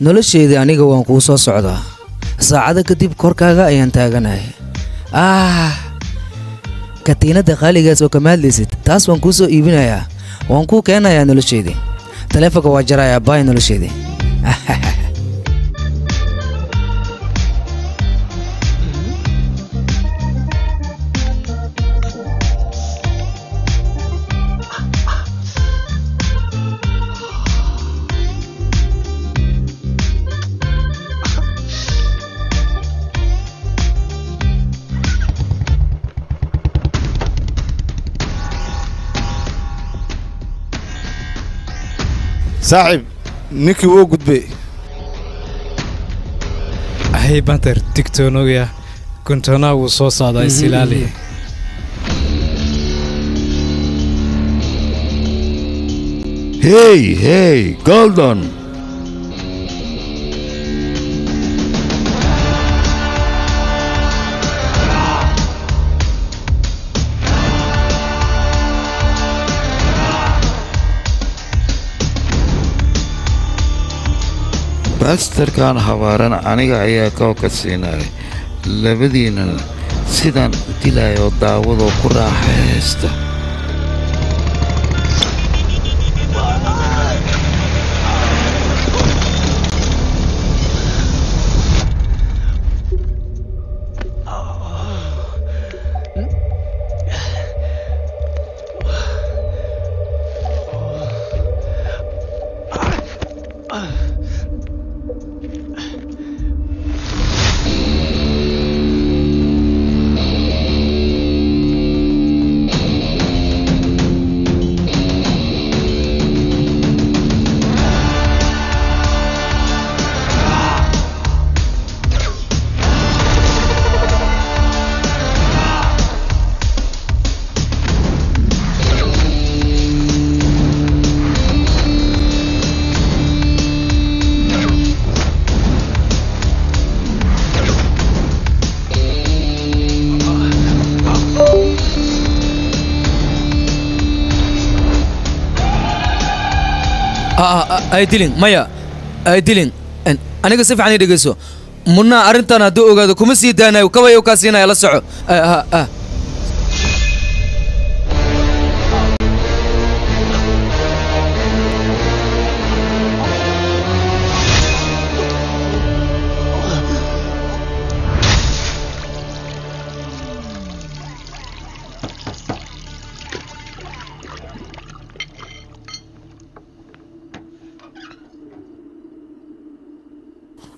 Nolosheedii aniga waan kuu soo socdaa. Saacado kadib korkaaga ayaan taaganahay. Katiinada qaaligaas oo kama hadlaysid, taas waan kuu soo iibinayaa. Waan kuu keenayaa nolosheedii. Taleefanka waa jarayaa, baay nolosheedii. Saaxiib, ninkii wuu gudbay. Hay banter, digtoonogaya, guntoonaa wuu soo socdaa, isilaali. Hey, hey, Goldon. Bastarkan habaaran aniga ayaa kooka siinaya. Labadiinana sidaan u dilayo daawadoo ku raaxaysta. Ay dilin, maya, ay dilin. Aniga si fiican ii dhegeyso. Munaa arrintan hadduu ogaado kuma sii daanayo, kabayo kaa siinaya, la soco.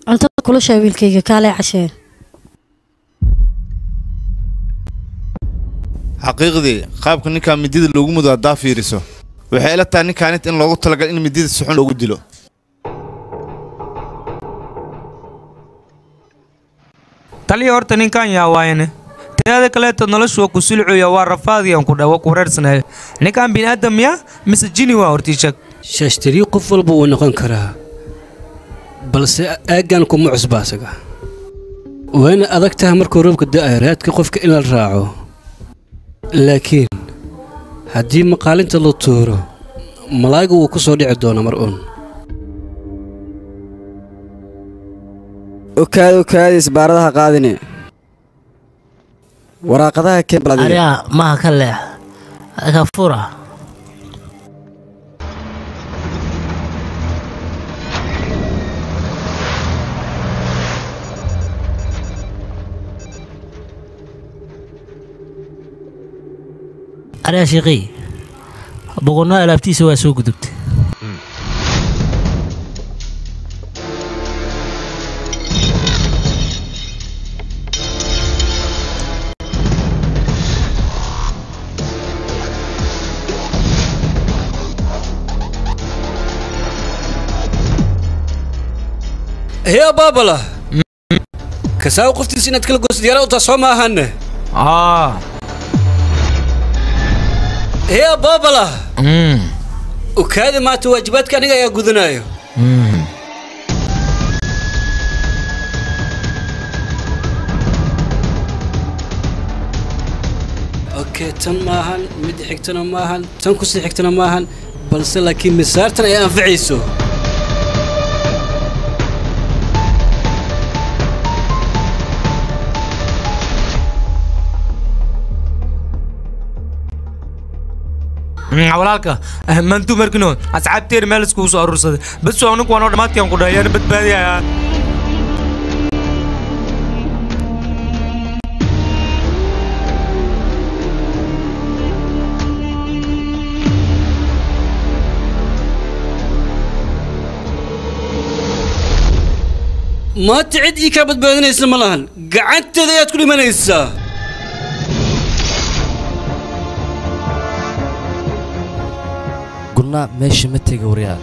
Cuntada kulushaa wiilkayga, kaalay cashee. Xaqiiqdii qaabka ninkaa midida loogu mudo haddaa fiiriso, waxay ila tahay ninkaanit in loogu talagalay in midida si xun loogu dilo. Taliya, horta ninkan yaa waayane? Teeda kaleeto noloshu waa ku sulcuya, waa rafaadiyaan ku dhawa ku wareersanaya. Ninkan bini'aadam ya mise jini waa? Hortii sheeg. Shaashtari qof walba wuu noqon karaa, balse aaggan kuma cusba asaga. Wayna adag tahay markuu roobka da'ayo raadka qofka in la raaco, laakiin haddii maqaalinta la tuuro malaayigu wuu ku soo dhici doonaa mar uun. Okaadi, okaadi, isbaaradaha qaadine, waraaqadaha keen bal adiga. Aryaa, maha ka leex ka fura. Aryaa shiiqii, boqonnaa alaabtiisa waa soo gudubtay. Hee baabala, kasaaw qoftiisa inaad kala goosid yara u taa soo ma ahane? Hee baabala, ukaadi, maanta waajibaadka aniga ayaa gudanayo. Okay, tan maahan, mid xigtana maahan, tan kusii xigtana maahan, balse laakiin misaartan ay anficayso. Walaalka mantu markino asxaabteena meel iskugu soo aruursaday bas waa ninku waan oo dhammaadkii aan ku dhahay yaana badbaadiyaa. Maanta cid ii kaa badbaadinaysa ma lahan, gacanteeda ayaad ku dhimanaysaa. Gurnaa meesha ma tegi waryaa.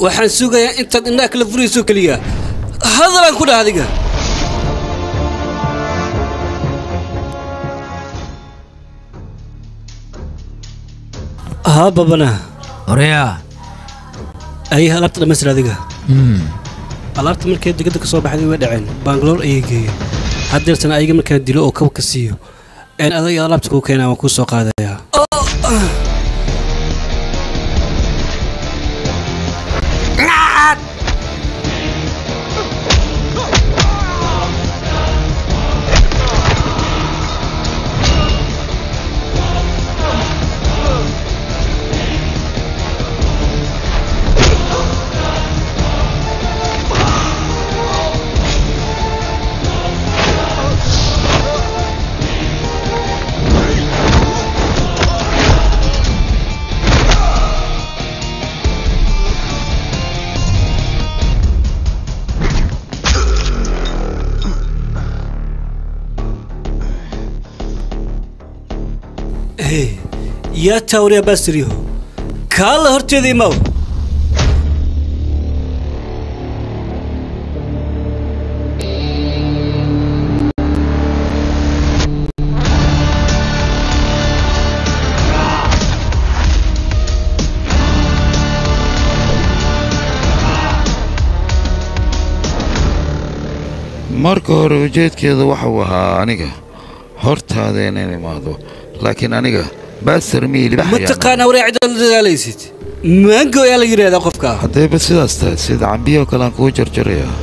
Waxaan sugayaa intaad indhaha kala furayso keliya. Hadalaan ku dhaha adiga. Haa babana. Waryaa. Ay alaabta dhamaystir adiga. Alaabta markay degada ka soo baxday way dhaceen, Bangalore ayay geeyeen. Haddeertana ayaga markaan dilo oo kaba ka siiyo een adiga alaabta kuu keenaa waan kuu soo qaadayaa. Yaa taawriya baasiriyo kaala horteeda imaw. Marka hore ujeedkeeda waxuu ahaa aniga hortaada inaan imaado, laakiin aniga baasar ma taqaanaa waraa cid la dadaalaysid? Maango ayaa la yidhaahdaa qofka. Haddayba sidaas tahay sida cambiyoo kale aan kugu jarjarayaa.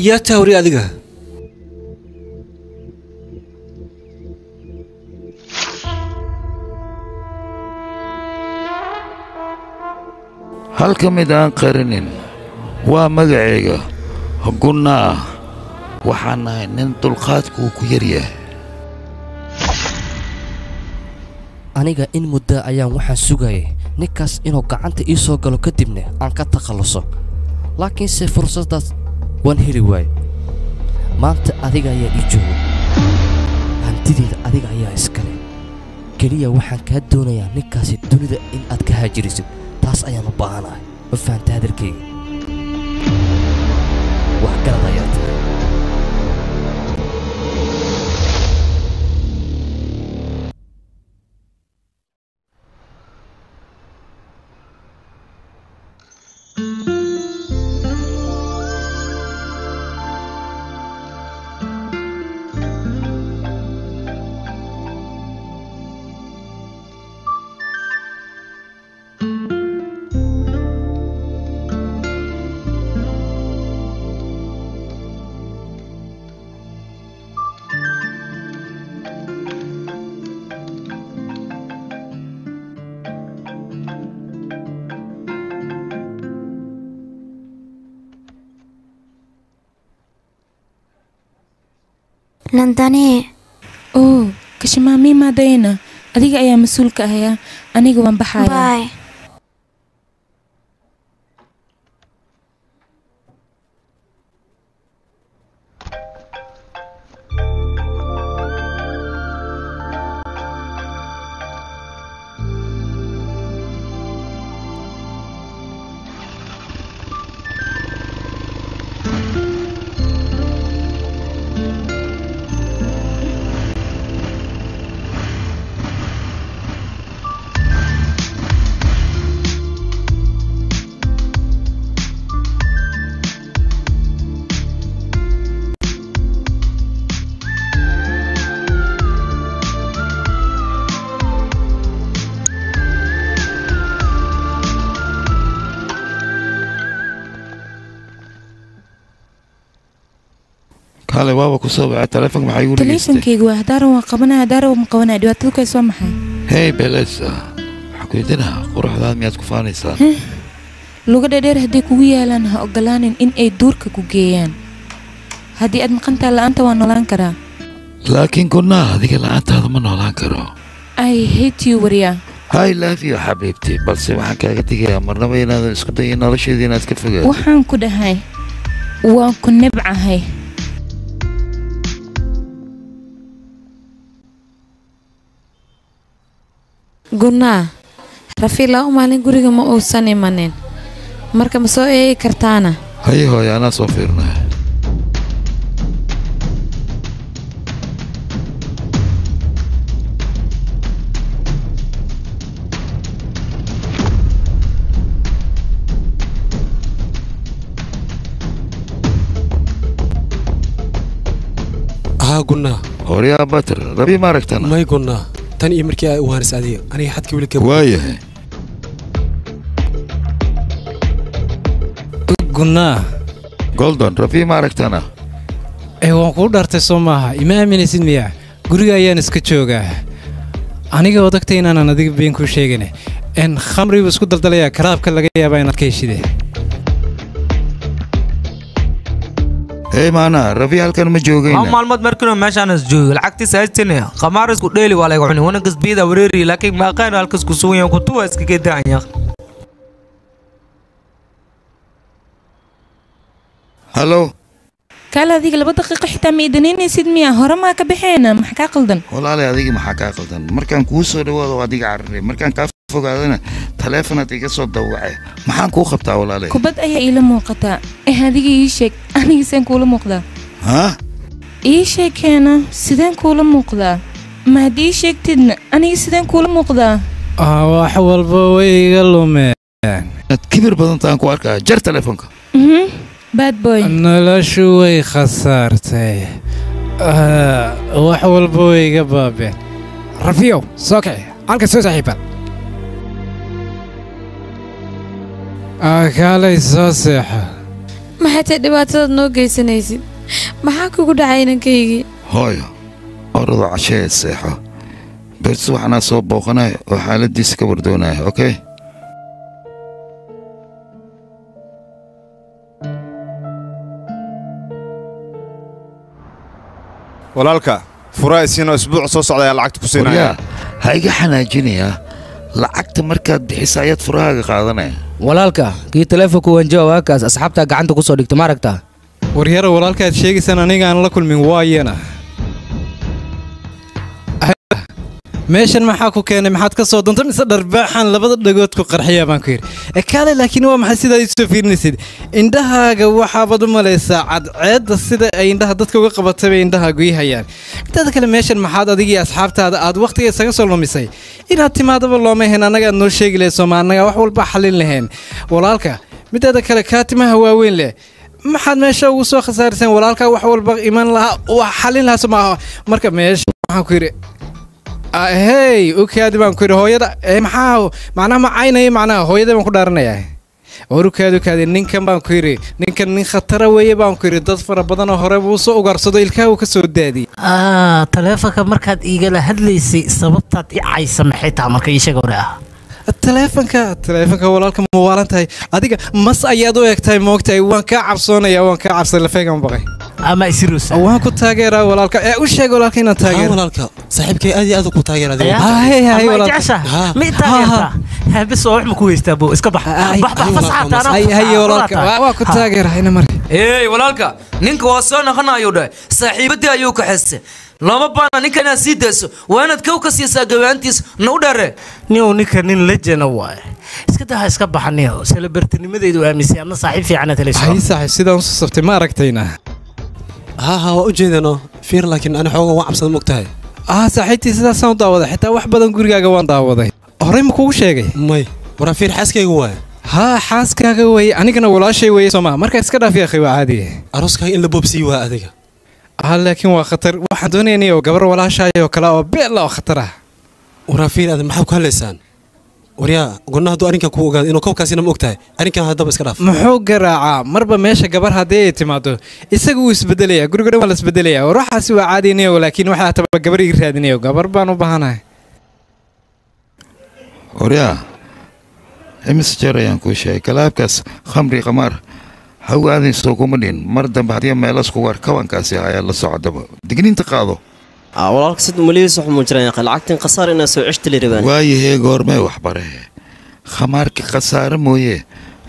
Yaa taawri adiga. Halka mid aan qarinin waa magacayga Gunnaa. Waxaan nahay nin dulqaadku uu ku yaryahay. Aniga in muddo ayaan waxaan sugayay ninkaas inuu gacanta ii soo galo kadibna aan ka takhaluso, laakiinse fursaddaas waan heli waayey. Maanta adiga ayaa ii jooga, hantideyda adiga ayaa iskale. Keliya waxaan kaa doonayaa ninkaasi dunida in aad ka haajirisid, taas ayaan u baahanahay. Ma fahanta hadalkayga? Wax garad ayaa tahay. Nandani. Oh, kashimaami maadayna. Adiga ayaa mas'uulka ahayaa. Aniga waan baxayaa. Bye. Kale waaba ku soo wacay taleefanka maxay igu dhageystay? Taleefankayga waa hadaaran waan qabanaya hadaaran waan qabanaya dhibaatada ku hayso waa maxay? Hey Beles, waxaan ku weydiinayaa quruxdaada miyaad ku faanaysaa? Luga dheer hadday kugu yaalaan ha ogolaanin in ay duurka ku geeyaan. Haddii aad maqantahay la'aanta waan noolaan karaa. Laakiin Gunnaa adiga la'aantaada ma noolaan karo. I hate you waryaa. I love you xabiibti, balse waxaan kaaga digayaa marnaba inaadan isku dayin nolosheeda inaad ka fogaato. Waxaan ku dhahay waan ku nebcahay. Gunnaa, Rafi laba maalin guriga ma uusan imanin. Marka ma soo eegi kartaana? Haye hooyo, anaa soo fiirinaya. Haa Gunnaa. Horyaa Batar, Rabi ma aragtana? May Gunnaa. Tan iyo markii ay u waanis adiga aniga xadka weli ka waayahay. Gunnaa. Goldon, Rafi ma aragtana? Ee waan kuu dhaartay soo maaha, ima aaminaysid miyaa? Guriga ayaan iska joogaa. Aniga odagtay inaanan adiga been kuu sheegin. En khamri buu isku daldalayaa karaabka laga yaabaa inaad ka heshide. Hey maana, Rafi halkan ma joogayna. Hal maalmood markiinu meeshaan is joogo lacagtiisa haystina khamaar isku dheeli waa laga cuni wana gasbiyada wareeri laakiin ma aqaan halkas ku sugan yahay kutuwa iskaga daanya. Hello. Kaal adiga 2 daqiiqo xitaa ma idanaysid miyaa? Hore maa ka baxeena, maxaa kaa qaldan? Walaalay adiga maxaa kaa qaldan? Markaan kuu soo dhawaado waa adiga cararay, markaan kaa fogaadana taleefonaad iga soo dawacay. Maxaan kuu qabtaa walaalay? Kubad ayaa iila muuqataa. Adiga ii sheeg, aniga seen kuula muuqdaa? Ha? Ii sheeg keena, sideen kuula muuqdaa? Ma haddii ii sheegtidna aniga sideen kuula muuqdaa? Wax walba way iga lumeen. Inaad kibir badan tahan ku arkaa, jar taleefonka. Bad boy. Noloshu way khasaartay. Wax walba way iga baabeen. Rafiyow, soo kici. Halka soo saaxiiban. Kaalay soo seexo. Maxay tahay dhibaatadaad noo geysanaysid? Maxaa kugu dhacay inankaygii? Hooyo, orado cashee seexo. Bersi waxaanaa soo booqanaya oo xaaladiisa ka wardoonaya, okay? Walaalka, furaa isiinoo isbuuc soo socda ayaa lacagta ku siinaya. Ha iga xanaajinayaa. Lacagta markaad bixisa ayaad furahaaga qaadanaya. Walaalka, kii taleefonku waan jawaab kaas asxaabta gacanta ku soo dhigtay ma aragtaa? Waryaro walaalka aad sheegaysan aniga aan la kulmin waayena. Meeshan maxaa ku keenay? Maxaad ka soo doontay mise dharbaaxan labada dhagood ku qarxiyaa baan ku yiri. Kaale laakiin waa maxay sidaa soo fiirinaysid? Indhahaaga waxaabad u malaysaa cadceedda sida ay indhaha dadka uga qabatay bay indhahaagu ii hayaan. Intaada kale meeshan maxaad adiga iyo asxaabtaada aad waqtiga isaga soo lumisay? Inaad timaadaba looma ahayn, annaga aad noo sheegi lahayd sooma, annaga wax walba xallin lahayn. Walaalka, mideeda kale kaatimaha waaweyn leh. Maxaad meesha ugu soo khasaariseen? Walaalka wax walba iman lahaa, wax xallin lahaa soo maaha. Marka meesha waxaan ku yiri hey, ukaadi baan ku yidhi hooyada maxaa macnaha ma caynaya macnaha hooyada baan ku dhaaranayaa. War ukaadi ninkan baan ku yidhi, ninkan nin khatara weeye baan ku yidhi, dad fara badan oo hore buu soo ugaarsado ilkaha uu ka soo daadiyey. Taleefanka markaad iigala hadlaysay sababtaad i caysa maxay tahay marka ii sheeg hore ah? Taleefanka walaalka ma waalan tahay adiga, mas ayaad u eg tahay moogtahay, waan kaa cabsoonayaa, waan kaa cabsaday lafeegan baqay. Ama isirusa. Waan ku taageeraa walaalka. Ee u sheeg walaalka inaan taageero. Walaalka saaxiibkay aad iyo aad ku taageeraa. Hay hay walaalka. Ma taageertaa? Bas wax ma ku haystaa boo iska bax. Bax bax fasaxata ana. Hay hay walaalka. Waa ku taageeraa ina mari. Hey walaalka, ninka waa soo noqonayo dhahay. Saaxiibadii ayuu ka xisay. Lama baana ninka inaad sii dayso. Waa inaad kow ka siisaa gawaantiis na u dheere. Niyow ninka nin legend waaye. Iska daa iska baxaniyo. Celebrity-nimadeedu aaminsan adna saaxiib fiican aad helayso. Hay saaxiib sidaan u soo saftay ma aragtayna. Ha ha waa u jeedano fiir laakiin ana xoogaa waan cabsada mogtahay. Saaxiibtii sidaasaan u daawaday xitaa wax badan gurigaaga waan daawaday. Horey ma kugu sheegay? May. Waraa fiir xaaskayga waaye. Haa xaaskaaga weeye anigana walaashay weeye soo maaha. Marka iska dhaaf yaa akhi waa caadi. Arooskaaga in la boobsiiyo waa adiga. Laakiin waa khatar. Waxaan doonaynay oo gabar walaashaay oo kale oo beel oo khatar ah. Waraa fiir aad maxaa ku hadlaysaan? Waryaa gonna hadduu arrinkan ku ogaado inuu koobkaasina ma ogtahay arrinkan haddaba iska dhaaf. Muxuu garaacaa marba meesha gabar haddii ay timaado isagu wuu isbedelayaa guriga dhan waa la isbedelayaa. War waxaasi waa caadinayo laakiin waxaa taba gabar ii raadinayo gabar baan u baahanahay. Waryaa imise jeer ayaan kuu sheegay kalaabkaas khamri qamaar ha u aadin soo kuma dhin mar dambe haddii meelas kugu ar kawankaasi ayaa la socdaba digniinta qaado. Walaalka sid maliis wax muujiraan yaqaan lacagtan khasaar inaa soo ceshti rabaan. Waayahee goormee wax bare khamaarka khasaare mooye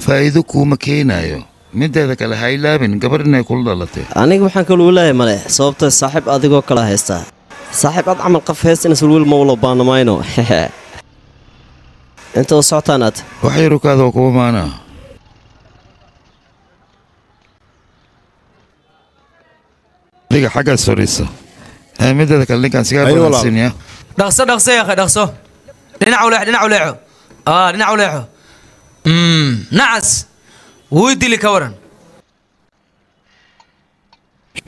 faa'iido kuuma keenayo. Mideeda kale ha ilaabin gabar inay kula dhalatay. Aniga waxaan kala walaayay male sababta saaxiib adigoo kala haysta. Saaxiib aad camal qof haysta in sulwil ma wala baanamayno. Inta u socotaan aad. Waxay rukaado kuma maana. Adiga xagga soriisa. Mideeda kale ninkan sigaar baan siinayaa. Dhaqso dhaqso yaa akhi dhaqso. Dhinac u leexo dhinac u leexo. Dhinac u leexo. Nacas. Wuu dili ka waran.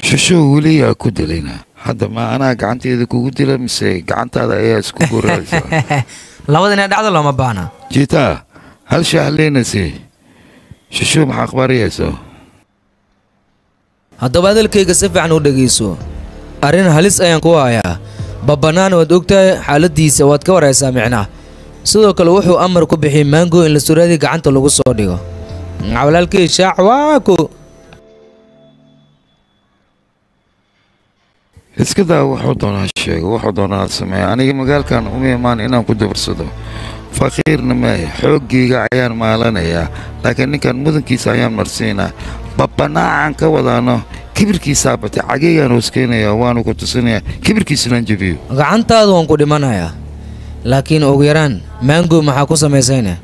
Shushu weli yaa ku dilayna. Hadda ma anaa gacanteeda kugu dila mise gacantaada ayaa isku guraysa. Labada inay dhacdo looma baahna. Jiita hal shaah leenasi. Shushu maxaa akhbaariyayso? Haddaba hadalkayga si fiican u dhegeyso. Arrin halis ayaan ku hayaa. Babanaan waad ogtahay xaaladiisa waad ka waraysaa micnaha. Sidoo kale wuxuu amar ku bixiyay mango in la suraadii gacanta lagu soo dhigo. Walaalkay shaac waa ku. Iska daa wuxuu doonaa sheego wuxuu doonaa sameeyo. Aniga magaalkan uma imaan inaan ku dabarsado. Faqiirna maahe xooggayga ayaan maalanayaa laakiin ninkan mudankiisa ayaan marsiinaa. Babanaacan ka wadaano kibirkiisaa batay cagaygaan hoos keenayaa waanu ku tusinayaa kibirkiisana jebiyo. Gacantaadu waan ku dhimanayaa laakiin ugu yaraan mango maxaa ku samaysayna?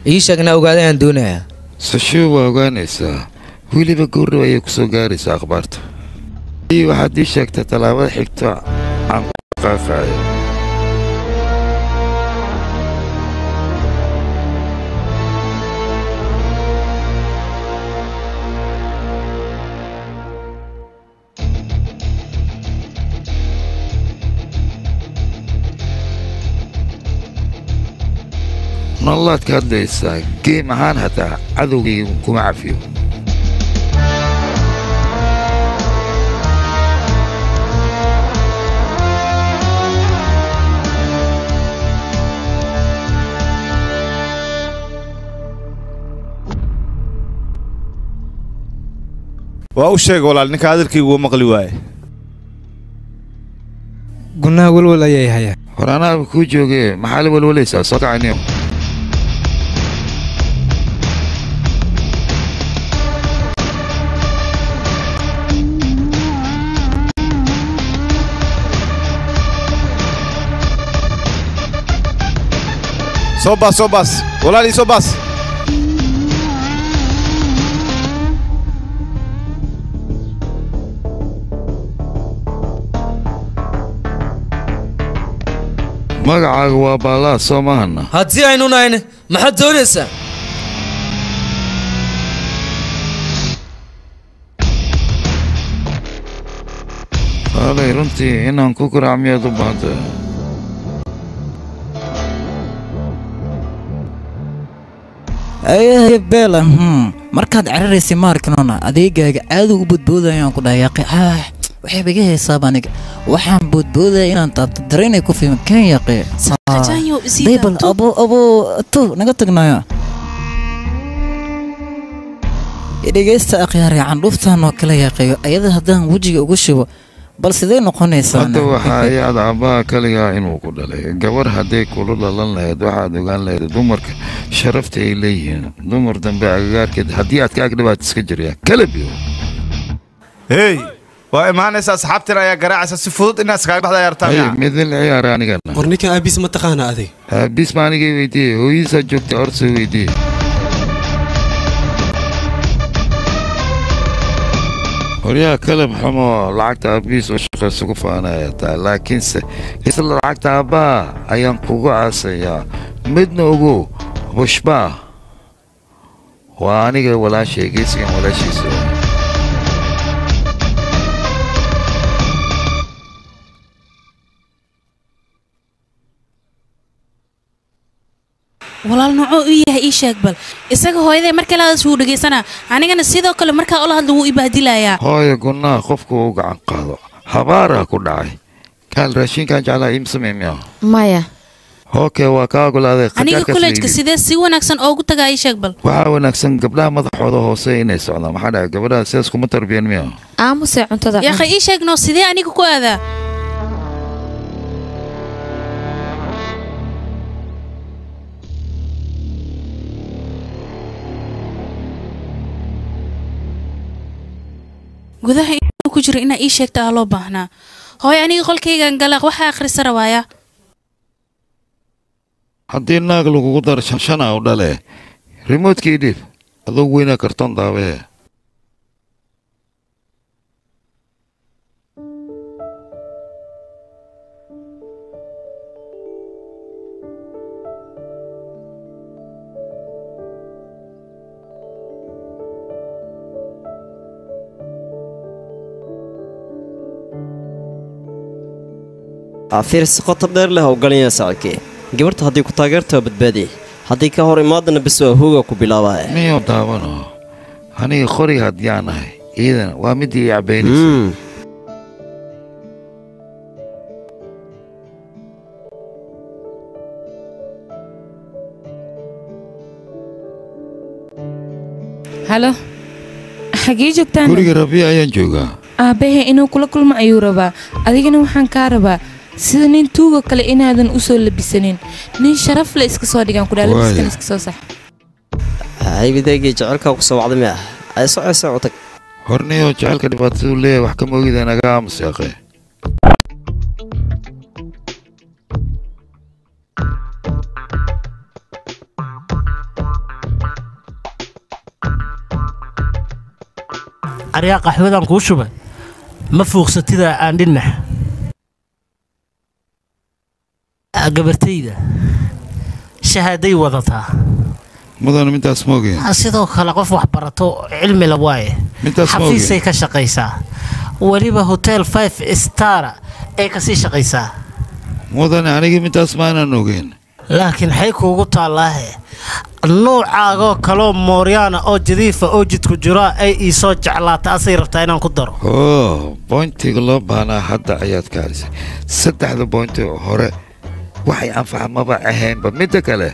Ii sheeg inaa ogaada ayaan doonayaa. Sashuu waa ogaanaysaa weliba goorrow ayay ku soo gaaraysaa akhbaarta. Waxaad ii sheegtaa tallaabada xigta aan ku dhaqaaqayo. Nololaad ka hadlaysaa geem ahaan hataa cadowgayga kuma cafiyo. Waa u sheeg walaal ninka hadalkaygu wuu maqli waaye. Gunaha walwal ayay hayaan. Hor anaaba kuu joogee maxaa la walwalaysaa soo kacaniyo. Soo baas soo baas walaal ii soo baas. Magacaaga waa Baalaa soo maahana. Haddii aynu nahayna maxaad doonaysaa? Alay runtii inaan ku garaac miyaad u baahantahay? Ay Bella, markaad cararaysay maarkanona adeegaaga aad u boodboodayaan ku dhahay yaqi. Waxay iga haysaa aniga. Waxaan boodboodaya inaan taabto dareenay ku fiican kan yaqi. Debal abo abo tu naga tagnaya. Dhegeysta akhyaar candhuuftan oo kala yaaqeeyo ayada haddaan wejiga ugu shubo bal sidee noqonaysaa? Hadda waxaa ayaad aabbaha kaligaa inuu ku dhalay. Gabar hadday kula dhalan lahayd waxaad ogaan lahayd dumarka sharafta ay leeyihiin. Dumar dambe agagaarkeed haddii aad ka agdhabaad iska jiryaa kalabiyo. Hey, waa imaanaysa asxaabtina ayaa garaacaysa si fudud inaad iskaga baxda ciyaartaa. Midin la ciyaara anigana. War ninkan aabiis ma taqaana adig? Aabiis ma anigay weydiiyey, hooyadiisaa joogtay horta weydiiyey. Horyaa kalab xumo lacagta aabiis oo shaqaysa ku faanaya taa, laakiinse isla lacagta aabbaha ayaan kugu aasayaa. Midna ogow, bushbaa waa aniga walaashay, geesigan walaashiisa. Walaal noocoo u yahay ii sheeg bal. Isaga hooyaday markii la hadasho wuu dhegaysanaa, anigana sidoo kale markaa ula hadlo wuu i bahdilayaa. Hooyo gunnaa qofku uu gacan qaado habaaraa ku dhacay. Kaal raashinkaan jeclaa iim samey miya? Maya. Okay, waa kaa ogolaaday. Aniga kolejka sidee si wanaagsan oogu tagaa ii sheeg bal. Waxaa wanaagsan gabdhaha madaxooda hoose inay socdaan. Maxaa dhacay gabadhaha sidaas kuma tarbiyan miya? Aamusee cuntada. Yaakhay ii sheeg noo sidee aniga ku aadaa? Gudaha inuu ku jiro inaa ii sheegta aa loo baahnaa. Hooy aniga qolkaygan galaaq waxaa akhrisa rabaaya. Haddii naag lagugu daro shan u dhale remote-kii dhiib adoo weynaa kartoon daawee. Fiir si qoto dheer leh howlgalinaya saaxiibkii. Gabarta haddii ku taageerto waa badbaadi, haddii ka hor imaadana bis waa hooga ku bilaabaya. Miyo daawano aniga qoriga haddii aan ahay iyadana waa midii i cabaynaysa. Halo, xagee joogtaan? Guriga Rabiya ayaan joogaa. Aabbahe inuu kula kulmo ayuu rabaa. Adigana waxaan kaa rabaa sida nin tuugo kale inaadan u soo labisanin, nin sharaf le iska soo dhigaan ku dhaa labiskan iska soo sax. Haybidaygii jecelkaa ku soo wacday miya? Ay socaysa u tag. Horniyo jecelka dhibaatadu leeyahay wax kama ogida naga aamus yaaqee. Aryaa qaxwadan kuu shubay ma fuuqsatida aan dhinnax. Gabartayda shahaaday wadataa. Mudan mintaas ma ogeen. Sidoo kale qof wax barato cilmi la waaye. Mintaas ma ogeen. Xafiisay ka shaqaysaa, weliba hotel 5 star ay kasii shaqaysaa. Mudan aniga mintaas ma aanan ogeen. Laakiin xay kuugu taallaahe nuucaagoo kaloo mooryaana oo jadiifa oo jidku jiraa ay ii soo jeclaata asay rabtaa inaan ku daro. Oo bointiga loo baahnaa hadda ayaad ka harisay. Saddexda bointi hore waxay anfaca maba ahaynba. Midda kale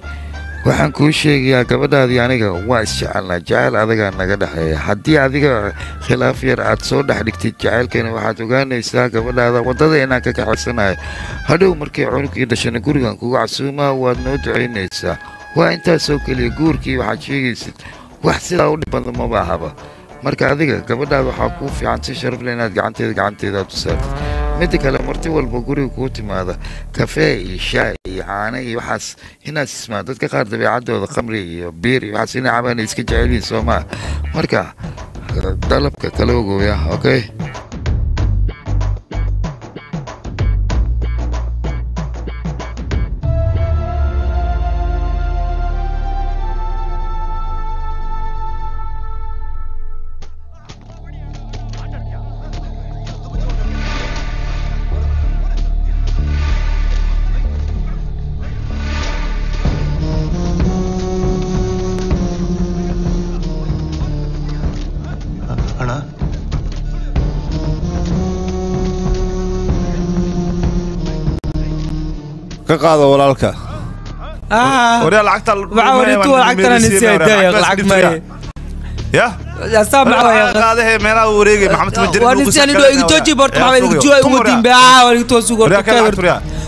waxaan kuu sheegayaa gabadhaadii aniga waa isjecelnaa, jacayl adagaa naga dhexeeya. Haddii adiga khilaaf yar aad soo dhex dhigtid jacaylkeena waxaad ogaanaysaa gabadhaada waddada inaan ka kaxaysanayo. Hadhow markay cunugkii dhashana gurigan kugu casuumaa waad noo ducaynaysaa. Waa intaasoo keliya. Guurkii waxaad sheegaysid wax sidaa u dhib badan maba ahaba. Marka adiga gabadhaada waxaa kuu fiican si sharaf leh inaad gacanteeda aad u saartid. Midda kale marti walba guriga kuu timaada kafee iyo shaay iyo caano iyo waxaas inaad sismaa. Dadka qaar dabeecaddooda khamri iyo biir iyo waxaas inay cabaan ay iska jecel yihiin soo maa. Marka dalabka kala ogooya. Okay. Ka qaado walaalka. Waryaa lacagta Waxaa warintu lacagtana nisiyay daaya lacag maaye. Ya Asaa qaadahe meelaha uu wareegay Maxamed Timajare. Waa nisaan inuu iga jooji barto maxaa iga jooji ugu dimbe ah waa iga toosu gorto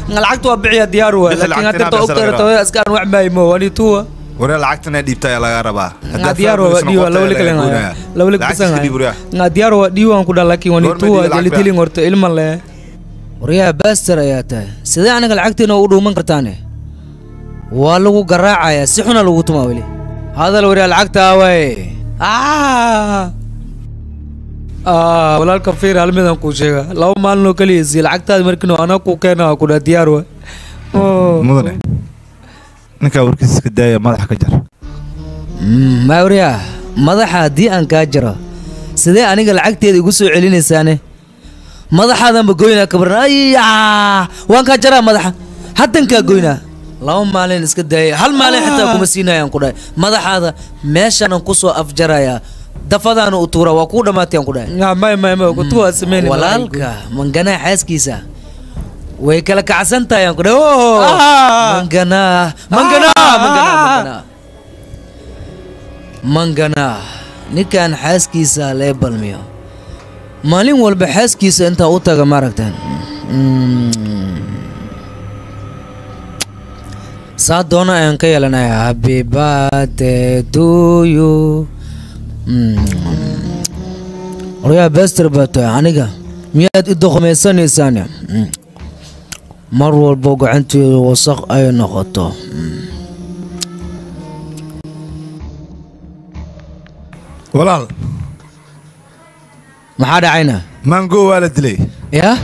lacagta waa bixiya diyaar waa laakiin hadda ta ogtahay tawada iska aan wax maaymo waa ni tuwa waryaa lacagtan ay dhiibtay ayaa laga rabaa. Nga diyaar waa dhiiwa laba lig leh laba lig bisan nga diyaar waa dhiiwaan ku dhaa laakiin waa ni tuwa jeli dilin horta ilma leh. Waryaa baster ayaa tahay, sidee aniga lacagteena ugu dhuuman kartaane? Waa lagu garaacayaa si xuna lagu tumaa weli. Hadal waryaa lacagta waay. Walaalka fiir hal midaan kuu sheega 2 maalin oo kaliya sii lacagtaada markiino anaa kuu keenaa ku dhaa diyaar waa. Mudane ninkaa warkiisa iska daaya, madaxa ka jar. Mawriya madaxa haddii aan kaa jaro sidee aniga lacagteeda igu soo celinaysaane? Madaxaadanba goynaa kabaran. Ayaa waan kaa jaraa madaxa haddan kaa goynaa. 2 maalin iska daaya, 1 maalin xitaa kuma siinayaan ku dhahay. Madaxaada meeshaanan ku soo afjarayaa, dafadaana u tuuraa, waa kuu dhammaatayaan ku dhahay. May may may kutuwa sameyn. Walaalka manganaa xaaskiisa way kala kacsan tahay aan ku dhahay. Manganaa manganaa manganaa manganaa manganaa ninkan xaaskiisa lee balmiyo maalin walba xaaskiisa intaa u taga maaragtaan saa doona ayaan ka yeelanayaa. Happy birthday to you. Waryaa bester baa tahay aniga miyaad i doqomaysanaysaane? Mar walba gacanteedu wasaq ay noqoto. Walaal maxaa dhacayna? Mango waa la dilay. Yaa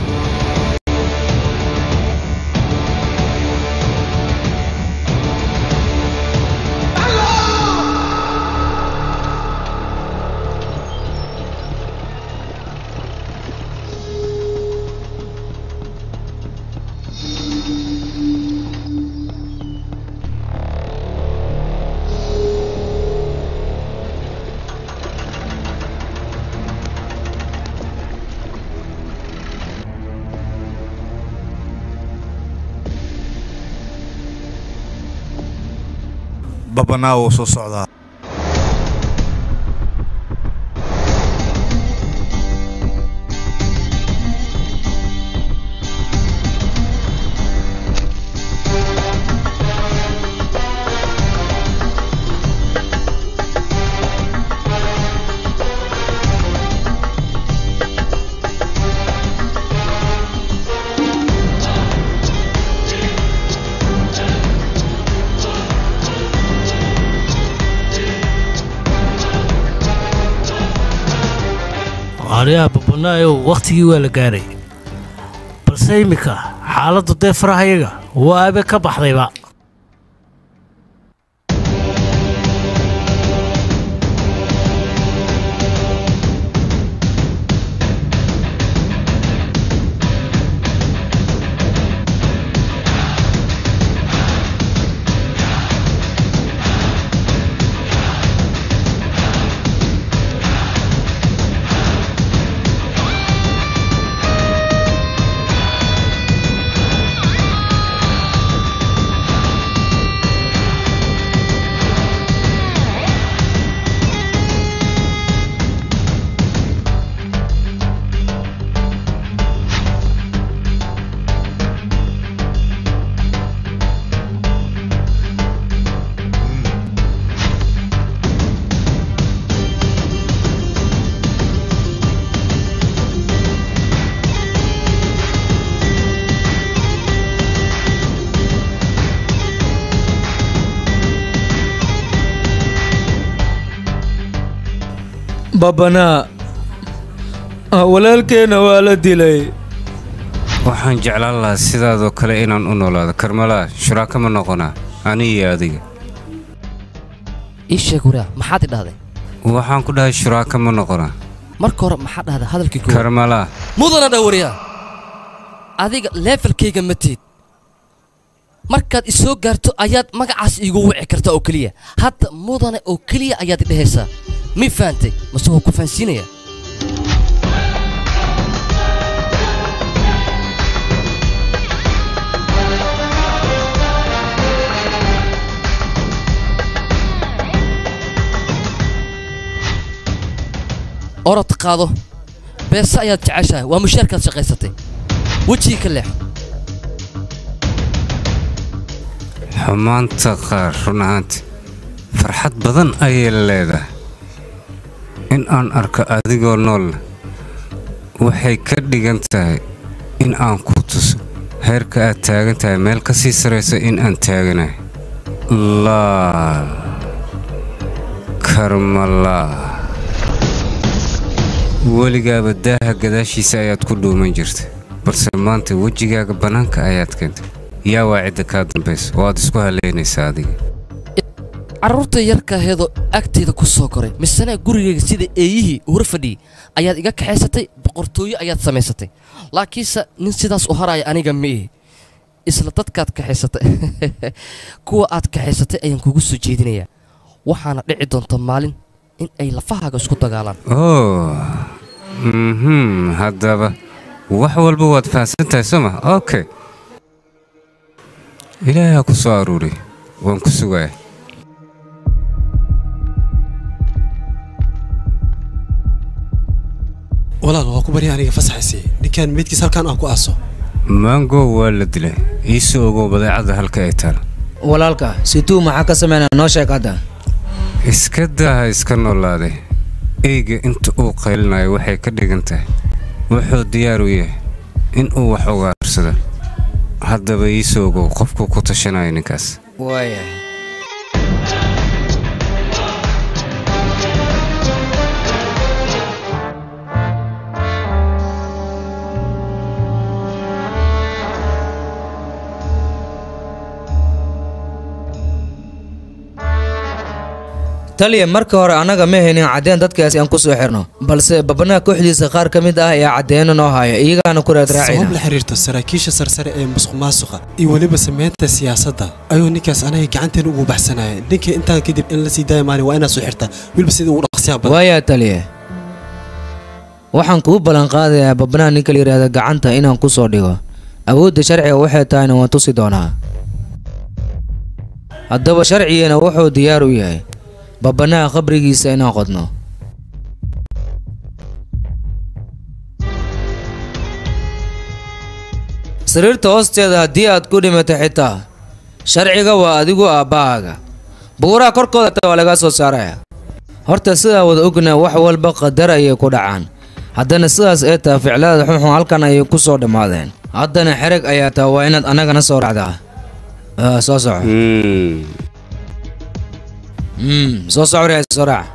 babanaa wuu soo socdaa. Aryaa babanaayow wakhtigii waa la gaaray, balse iminka xaaladdu dee farahayaga waa abe ka baxdayba. Babanaa walaalkeena waa la dilay. Waxaan jeclaan lahaa sidaadoo kale inaan u noolaado. Karmalaa shuraaka ma noqonaa aniga iyo adiga? Ii sheeg waraa, maxaad i dhahday? Waxaan ku dhahay shuraaka ma noqonaa. Marka hore maxaa dhahday hadalkii koowaad? Karmalaa mudana dhawariyaa adiga levelkayga ma tiid. Markaad i soo gaarto ayaad magacaas iigu wici kartaa oo keliya. Hadda mudane oo keliya ayaad i dhehaysaa. Mi fahantay mase wuu ku fahansiinayaa? Orod qaado. Beesa ayaad jeceshahay, waa mushaarkaad shaqaysatay. Wejiga ka leex. Xumaanta qaar run ahaanti farxad badan ayay leedahay. In aan arko adigoo nool waxay ka dhigan tahay in aan ku tuso heerka aad taagan tahay meel ka sii sarayso in aan taaganahay. Laa Karmalaa, weligaaba daaha gadaashiisa ayaad ku dhuuman jirtay, balse maanta wejigaaga bannaanka ayaad keentay. Yaa waa cidda kaa dambaysa oo aad isku haleynaysaa adiga. Carruurta yarkaaheedoo agteyda ku soo koray, misena gurigayga sida eeyihii hor fadhiyey ayaad iga kaxaysatay, boqortooyo ayaad samaysatay. Laakiinse nin sidaas u haraya aniga ma ihi. Isla dadkaad kaxaysatay kuwa aad kaxaysatay ayaan kugu soo jeedinayaa. Waxaana dhici doonta maalin in ay lafahaaga isku dagaalaan. Oh, haddaba wax walba waad fahansan tahay soo ma? Okay, Ilaahay ha ku soo aruuriy, waan ku sugayaa. Walaal, waa ku barya aniga fasaxaysii ninkan meydkiis halkan aan ku aaso. Mango waa la dilay, iisoo ogow badeecada halka ay taal. Walaalka situu maxaa ka sameynaa? Noo sheeg hadda. Iska daaha iska noolaaday. Eyga inta uu qaylinayo waxay ka dhigan tahay wuxuu diyaar u yahay in uu wax ugaarsado. Haddaba iisoo ogow qofku ku tashanayo ninkaas. Waayahay. Taliya, marka hore annaga ma haynin caddeen dadkaasi aan ku soo xirno, balse babanaha kooxdiisa qaar ka mid ah ayaa caddeeno noo haya, iyagaana ku raad Sabab raacayna. La xiriirta saraakiisha sarsare ee musuqmaasuqa iyo weliba sameynta siyaasadda ayuu ninkaas anaga gacanteena ugu baxsanaya. Ninka intaan kadib in la sii daaya maalin, waa inaad soo xirtaa weliba sida ugu dhaqsiyaha badan. Waayaa taliya, waxaan kuu ballan qaadayaa babanaha ninka la yidhaahda gacanta inaan ku soo dhigo. Awoodda sharciga waxay tahayna waan tusi doonaa. Haddaba sharcigana wuxuu diyaar u yahay babanaha qabrigiisa inaan qodno. Sariirta hoosteeda haddii aad ku dhimato xitaa sharciga waa adigu aabbahaaga. Buuraha korkooda xitaa waa lagaa soo saaraya. Horta sidaa wada ogna, wax walba qadar ayay ku dhacaan. Haddana sidaas ee taha, ficlada xunxun halkan ayay ku soo dhammaadeen. Haddana xereg ayaa taa, waa inaad annagana soo raacdaa. Soo soco. Soo soco waryaa, soo raac.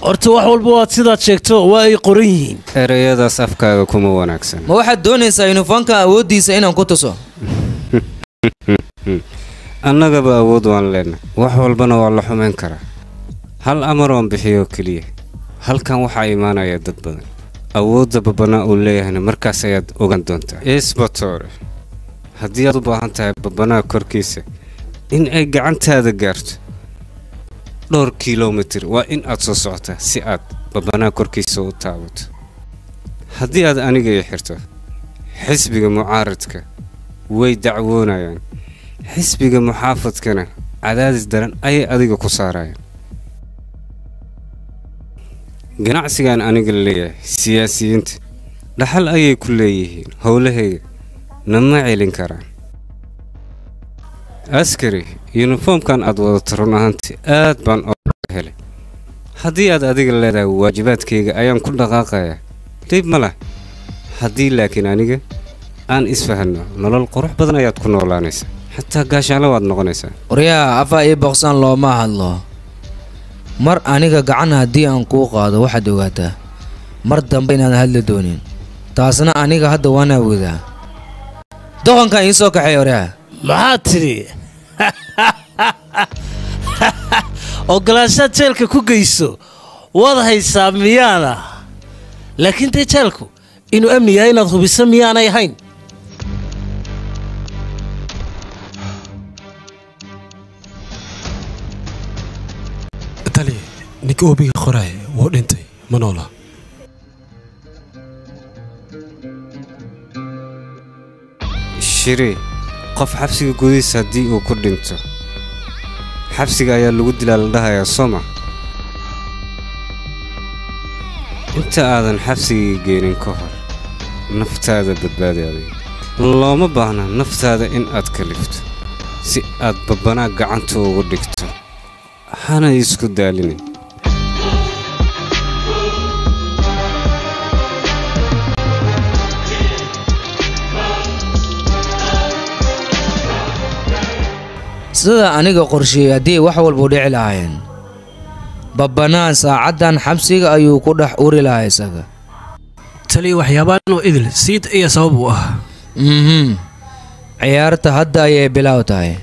Horta wax walba waad sidaad sheegto waa ay qoran yihiin. Ereyadaas afkaaga kuma wanaagsan. Ma waxaad doonaysaa yunifoonka awooddiisa inaan ku tuso? Annagaba awood waan leenahay, wax walbana waa la xumayn karaa. Hal amar oon bixiyo keliya, halkan waxaa imaanaya dad badan. Awoodda babanaa uu leeyahayna markaas ayaad ogaan doontaa. Isbatore, haddii aad u baahan tahay babanaa korkiisa in ay gacantaada gaarto dhowr kilomitir, waa in aad soo socotaa si aad babanaa korkiisa u taabato. Haddii aad aniga i xirto, xisbiga mucaaradka way dacwoonayaan, xisbiga muxaafadkana cadaadis daran ayay adiga ku saarayaan. Ganacsigan aniga leeyahay siyaasiyiinta dhaxal ayay ku leeyihiin, howlahayga nama celin karaan. Askari, yunifoomkan aad wadato run ahaantii aad baan oga helay. Haddii aad adiga leedahay waajibaadkayga ayaan ku dhaqaaqayaa, dhib ma lah. Haddii laakiin aniga aan isfahanno, nolol qurux badan ayaad ku noolaanaysaa, xataa gaashaanle waad noqonaysaa. Waryaa, afaa ii boqsaan looma hadlo. Mar aniga gacan haddii aan kuu qaado, waxaad ogaataa mar dambe inaan hadli doonin. Taasna aniga hadda waan awoodaa. Doqonkan ii soo kaxeey waryaa. Maxaad tidhi? Ogolaanshaad jeelka ku geyso waad haysaa miyaana? Laakiin dee jeelku inuu amni yahay inaad hubiso miyaanay ahayn? Tali, ninka oobiga qoraay wuu dhintay, ma noola. Shiri, qof xabsiga gudihiisa haddii uu ku dhinto, xabsiga ayaa lagu dilaa la dhahayaa, sooma? Inta aadan xabsigii geenin ka hor naftaada badbaadi adiga. Looma baahna naftaada in aad kalifto si aad babbanaa gacanta ugu dhigto. Hana isku daalinin. Sida aniga qorsheeyay haddii wax walba u dhici lahaayeen, babbanaan saacaddan xabsiga ayuu ku dhex uri lahaa isaga. Taliya waxyaabahan oo idil siid iyo sabab u ah. Ciyaarta hadda ayay bilaaw tahay.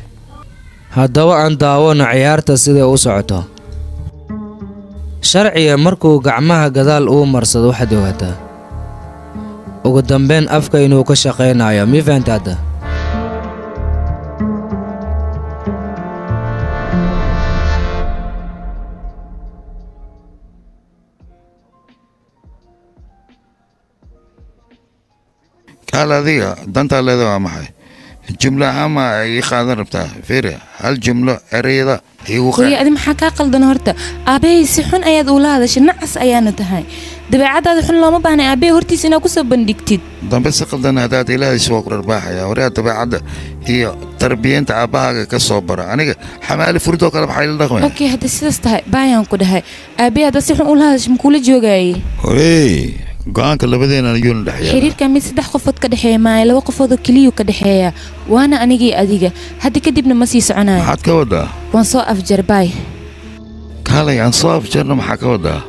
Haddaba aan daawano ciyaarta siday u socoto. Sharciga markuu gacmaha gadaal uu marsado waxaad ogaataa ugu dambeyn afka inuu ka shaqaynayo. Mi fahanta hadda? Kaal adiga dantaa leeda waa maxay? Jumlo ahaan ma ii qaadan rabtaa? Fiiri, hal jumlo ereyada iigu Hooyo, qeex. Adi maxaa kaa qaldan horta? Aabbahay si xun ayaad ula hadashay, nacas ayaana tahay. Dabeecadaada xun looma baahna aabbahay hortiisa inaad kusoo bandhigtid. Dambe si qaldan haddaad ilaahaysi waa ku dharbaaxaya. Waryaa, dabeecadda iyo tarbiyinta aabbahaaga ka soo bara. Aniga xamaali furidoo kale maxay la dhaqmaya? Okay, haddii sidaas tahay baayaan ku dhahay. Aabbahay haddaad si xun ula hadashay makuula joogaayey? Horey go'aanka labadeena ayuuna dhex yaala. Xiriirka mid saddex qofood ka dhexeeya maayo, laba qofood oo keliyuu ka dhexeeya, waana anigii adiga. Hadda kadibna ma sii soconayo. Maxaad ka wadaa? Waan soo afjar, baay. Kaalay, aan soo afjarno maxaa ka wadaa?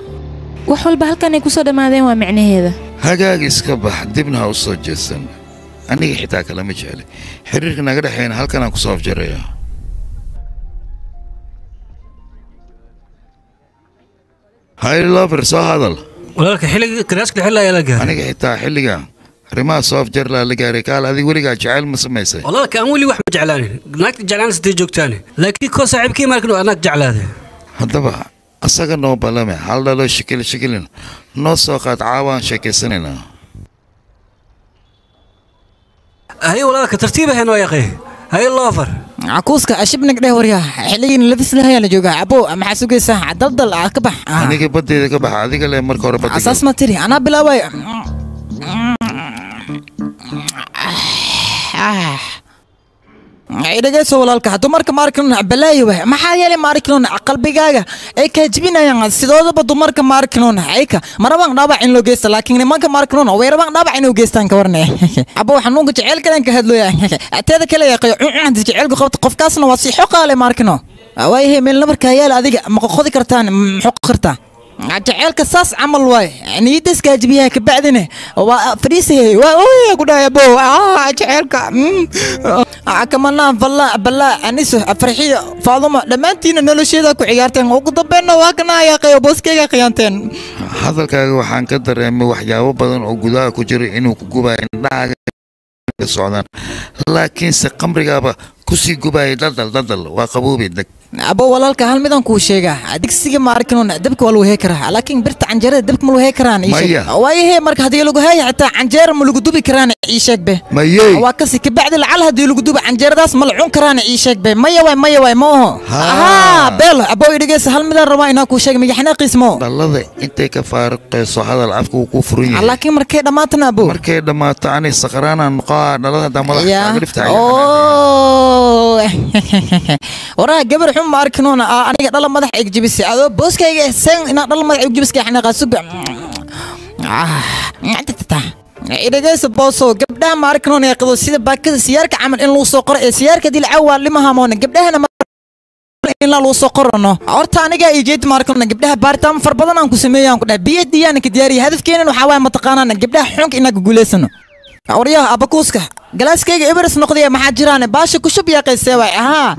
Wax walba halkan ay kusoo dhammaadeen waa micnaheeda. Hagaag, iska bax, dibna ha u soo jeesan. Aniga xitaa kalama jecli xiriirka naga dhexeeyna, halkan aan kusoo afjarayaa. Hay lover, soo hadal. Walaalka, xilliga kalaaska xilli ayaa la gaaray. Aniga xitaa xilliga arrimaha soo afjar laa la gaaray. Kaal adig, weligaa jacayl ma samaysay? Walaalka, aan weli wax ma jeclaanin. Naagta jeclaan sidee joogtaane, laakiin koo saaxiibkii markan anaag jeclaaday. Haddaba asaga noo balame, hal dhalo shikil shikilin noo soo qaad, caawaan sheekaysanaynaa. Hay walaalka, tartiib ahayn waa yaqee. Hay lover. Cakuuska ashibnag dheh, waryaa, xilligiin labis lahayaa la joogaa. Abo, maxaa sugaysaa? Daldal ka bax. Aniga baddeeda ka baxa, adiga le marka hore badda. Asaas ma tiri anaa bilaabay. Dhegeyso walaalka, dumarka maarkin balaayo waay. Maxaa yeelay maarkin qalbigaaga ay kaa jibinayaan sidoodaba. Dumarka maarkin ayka marabaan dhaawac in loo geysta, laakiin nimanka maarkin way rabaan dhaawac inuu geystaan. Ka warne abo, xanuunka jaceylkan ka hadlooya. Teeda kale yaqayo cuncun jaceylku qabta qofkaasna waa si xoqaale maarkino. Waayahay, meel nabarka yaal adiga ma qoqodi kartaan, ma xoqi kartaa? Jaceylka saas camal waay, niyadda iskaajibiyaha kabacdina waa fadhiisayay, waa ooya ku dhahay abo jaceylka kamanaan falla balla aniso farxiyo Faadumo dhammaantiina nolosheeda ku ciyaarteen, ugu dambeynna waa kana yaaqayo booskeyga khiyaanteen. Hadalkaaga waxaan ka dareemay waxyaabo badan oo gudaha ku jira inuu ku gubayo, indhahaaga ka socdaan, laakiinse qamrigaaba kusii gubayay. Daldal daldal, waa qaboobi deg. Abo walaalka, hal midaan kuu sheegaa: digsiga ma arkin dabka waa lagu hee karaa, laakiin birta canjeerada dabka ma lagu hee karaan? Ii sheeg. Maya. Waayahe, marka haddii lagu heeya xitaa canjeera ma lagu dubi karaan? Ii sheeg be. Mayey. Waa kasi kabacdi lacal haddii lagu dubo canjeeradaas ma la cun karaan? Ii sheeg be. Maya waay, maya waay, ma oho. Haa beel abo, i dhegeysa, hal midaan rabaa inaan kuu sheega migaxnaaqiis mo. Dhalada intay ka faaruqayso hadal afka uu ku furan yahay. Laakiin markay dhammaatana abo? Markay dhammaato ani saqraanaan noqoa. Dhalada haddaa madaxa Ya. kaaga dhiftahay. Oo. Waraa gabar xun ma arkinoona aniga dhala madax ig jibisay adoo booskayga sen inaa dhala madax ig jibiska xanaaqaa suga. Dhegeysa booso, gabdhaha ma arkinoona ee qado sida baakada siyaarka camal in lagu soo qoro ee siyaarka dilca waa limahamoona gabdhahana in la lagu soo qorano. Horta aniga iyo jeed ma arkinoona gabdhaha baaritaan far badan aan ku sameeyaan ku dhahay biyad iyaan ka diyaariyay. Hadafkeenan waxaa waaye mataqaanaan gabdhaha xunka inaan ku guuleysano. Waryaha abakuuska, galaaskayga eberes noqday, maxaa jiraan? Baasha ku shub yaaqaysee waay ahaa.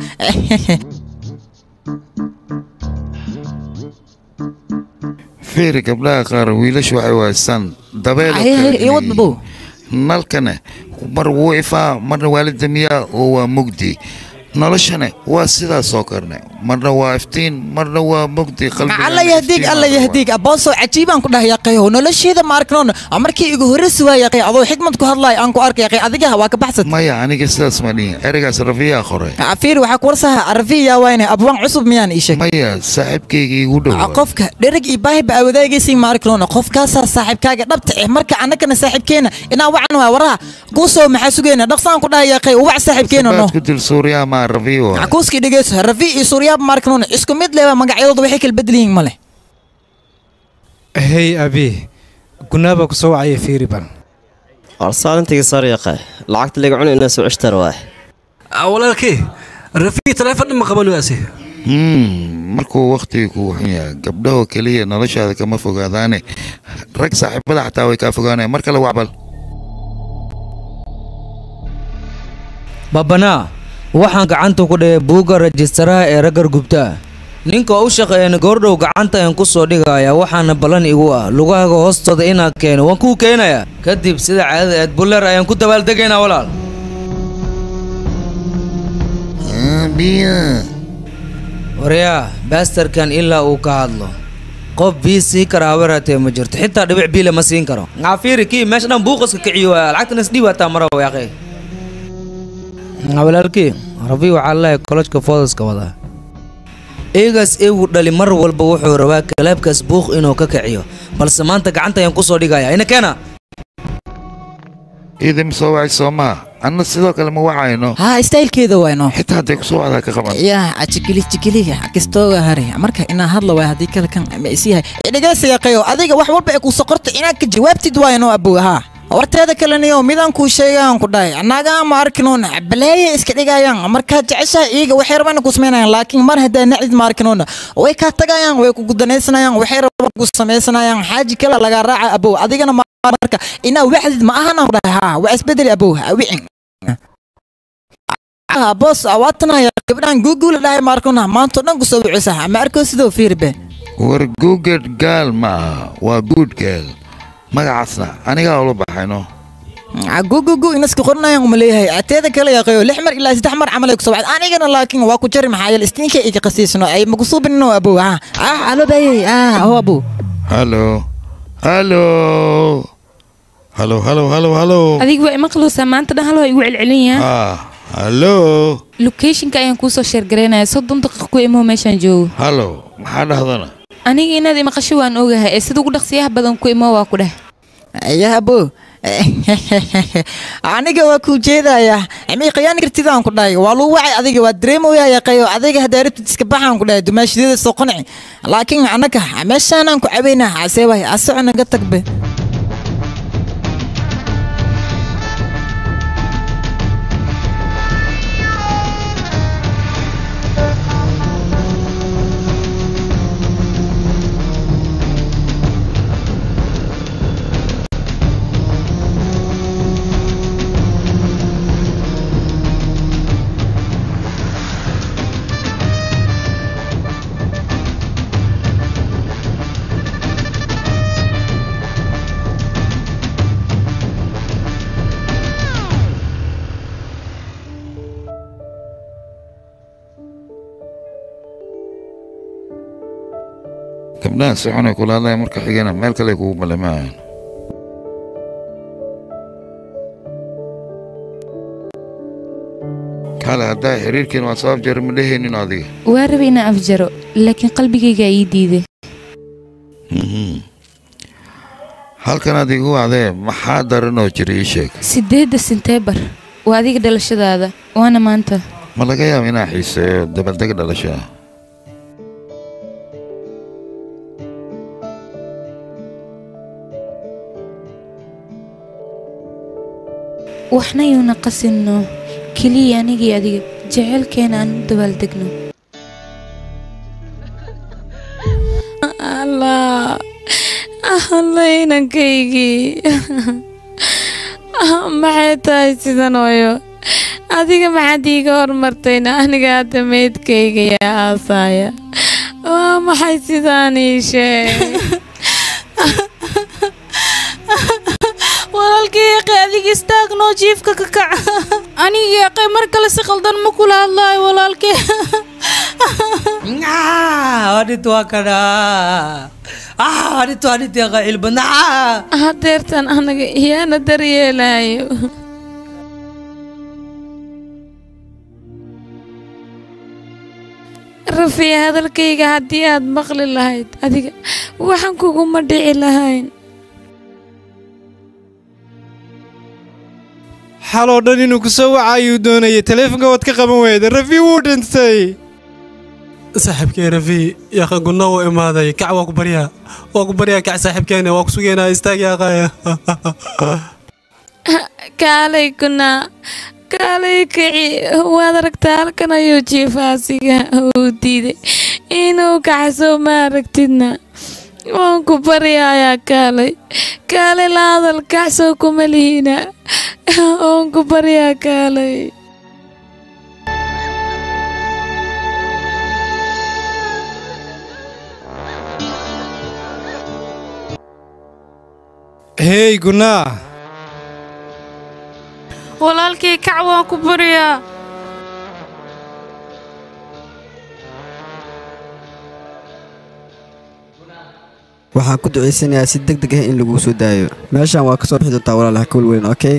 Fiiri, gabdhaha qaar wiilashu waxay wahaystaan dabeel oo Ay, kale ay, inay wad babow. yihiin. Nalkana mar wuu ifaa, marna waa la damiyaa oo waa mugdi. Noloshana waa sidaas oo kalene. Marna waa iftiin, marna waa mugdi qalbiga. Alla yahdiig, alla yahdiig, abooso cajiibaan ku dhahay yaqayo nolosheeda ma arknoon markii igu horreysi waa yaqay adoo xikmad ku hadlaay aan ku arkay yaqay adiga waa ka baxsad. Maya, aniga sidaas ma dhihin, ereygaas Rafiyaa qoray. Fiir, waxaa ku warsaha Rafiya wayne abwaan cusub miyaan ii sheeg. Maya, saaxiibkayga igu dhow. Qofka dhereg iyo baahi ba wadaagaysiin ma arknoon qofkaasaa saaxiibkaaga dhabta eh. Marka annagana saaxiibkeena inaan wacan waa waraha kuusoo maxaa sugayna dhaqsaan ku dhahay yaqay wac saaxiibkeena no. Sabaad ku dil Suuriyaa ma Rafi waay. Kuuskii dhegeyso, Rafi iyo Suuriyaa ma arknoon isku mid leh, magacyadooda waxay kala bedel yihiin male. Hey abi, gunaaba ku soo wacaya, fiiri bal. Arsaalintiga saar yaqay lacagta laga cunay inaa soo ceshtar waay. Walaalkii Rafi taleefon ma qabanayaasi. Markuu waqtiga kugu xun yahay, gabdhahoo keliya noloshaada kama fogaadaane, rag saaxiibada xataa way kaa fogaanayaan. Mar kale wacbal. Babanaa, waxaan gacanta ku dhigay buugga rajistaraha ee raggar gubtaa. Ninka u shaqeeyana goordhow gacanta ayaan ku soo dhigayaa, waxaana ballan igu ah lugahaaga hoostooda inaan keeno. Waan kuu keenayaa kadib sida caadada eed buller ayaan ku dabaaldegaynaa walaal. Waryaa, baastarkan ilaa uu ka hadlo qof bii sii kara habeeraatee ma jirto, xitaa dhibic biile ma siin karo. Ngafiiri kii meesha dhan buuqaska kiciyo waa lacagtan isdhiibataa mara yaaqay. Walaalkii Rabi waxaa leeyahay kolojka foodaska wadaa eegaas eegu dhali mar walba wuxuu rabaa kalaabkaas buuq inuu ka kiciyo, balse maanta gacanta ayaan kusoo dhigayaa ina keena. Idin soo wacay soo maa, anna sidoo kale ma wacayno. Haa, istaylkeeda wayno. Xitaa hadday kusoo wacdaa ka qaban. Yaa jikili jikiliga kastooga hare marka inaa hadla waay, haddii kale kan ma is yahay dhegeysa yaqayo adiga wax walba ay kuu soo qorto inaad ka jawaabtid waayno abow. Haa, warteeda kaleniyo midaan kuu sheegaan ku dhahay annagaa ma arkinoon balaaya iska dhigayaan markaad jeceshahay iyaga waxay rabaan ku samaynayaan, laakiin mar haddaa nacdid ma arkinoon way kaa tagayaan, way ku gudanaysanayaan, waxay rabaan ku samaysanayaan, xaaji kale lagaa raaca abow. Adigana marka inaa waxdid ma ahan ku dhahay. Haa, waa isbedeli abow wicin boos waatanaya gabdhahan guuguula dhahay ma arkona maantoo dhan kusoo wicisa ma arko sidoo fiirbe. War guugad gaal ma aha, waa guud gaal, magacaasna anigaa ula baxayno. Gugugu inaska qornayaan uma leeyahay. Teeda kale yaqayo 6 mar ilaa 3 mar camal ay kusoo wacd anigana, laakiin waa ku jari maxaa yeele istiinka iga qasiisno ay maku suubinno abow. Ah ah, alo bayay ah ho abow. Halo halo halo halo halo halo. Adiga waa imaqluusaa maanta dhan hal waa igu celcelinyaa. Ah, halo. Locationka ayaan kuusoo sheergaraynaya, 30 daqiiqo ku imo meeshaan joogo. Halo, maxaa dhahdana? Aniga inaad imaqasho waan ogahay ee sida ugu dhaqsiyaha badan ku imo waa ku dheh. Ya abo, aniga waa kuu jeedayaa mi khiyaani kartidaan ku dhahay, waa lagu wacay adiga waa dareemoyaa yaqayo adiga haddaa rabtid iska baxaan ku dhahay dumaashideeda soo qanci, laakiin annaga meeshaanaan ku cabaynaa asee waay asoco naga tagbe. Gabdhaha si xun ay kula hadlaya, marka xigana meel kale ay kugu balamayaan. Kale haddaa xiriirkiin waa soo afjari ma dhehaynin adiga. Waa rabay inaan afjaro laakiin qalbigayga ii diiday. Halkan aad igu wacdee maxaa daranoo jira, ii sheeg. 8 Senteembar waa adiga dhalashadaada, waana maanta. Ma laga yaaba inaa xiiseeyo dabaldeg dhalasho ah? Waxna yuuna qasinno, keliya anigii adiga jecelkeena aan u dabaaldegno. Allah Allah, inankaygii maxay tahay sidan ooyo? Adiga maxaad iiga hormartayna? Aniga hadda meydkayga yaa aasaaya? Waa maxay sidaan ii sheeg? Walaalkii yaqay, adiga istaag noo, jiifka ka kac. Aniga yaqay mar kale si qaldan ma kula hadlaayo walaalkii. Adhito waa kana. Adhito adhito cilbana. Hadeertan anaga iyaana daryeelayo. Rafiya, hadalkayga haddii aad maqli lahayd adiga waxaan kuguma dhici lahayn. Xaloo dhan inuu ku soo wacayuu doonayay, taleefonka waad ka qaban weyday. Rafi wuu dhintay. Saaxiibkeen Rafi yaqa gunna wuu imaaday. Kac, waa ku baryaa, waa ku baryaa, kac saaxiibkeena, waa ku sugeynaa, istaag yaaqaya. Kaalay kunaa, kaalay kici. Waad aragtaa, halkan ayuu jiifaa. Asiga uu diiday inuu kacso, ma aragtidna? Waan ku baryayaa, kaalay, kaalay, la hadal, kacso kuma lihina. Waan ku baryaa, kaalay. Hey Gunaa. Walaalkay, kac, waan ku baryaa. Waxaan ku ducaysanayaa si deg deg ah in laguu soo daayo. Meeshan waa ka soo bixi doontaa walaal, ha ka welwelin, okay?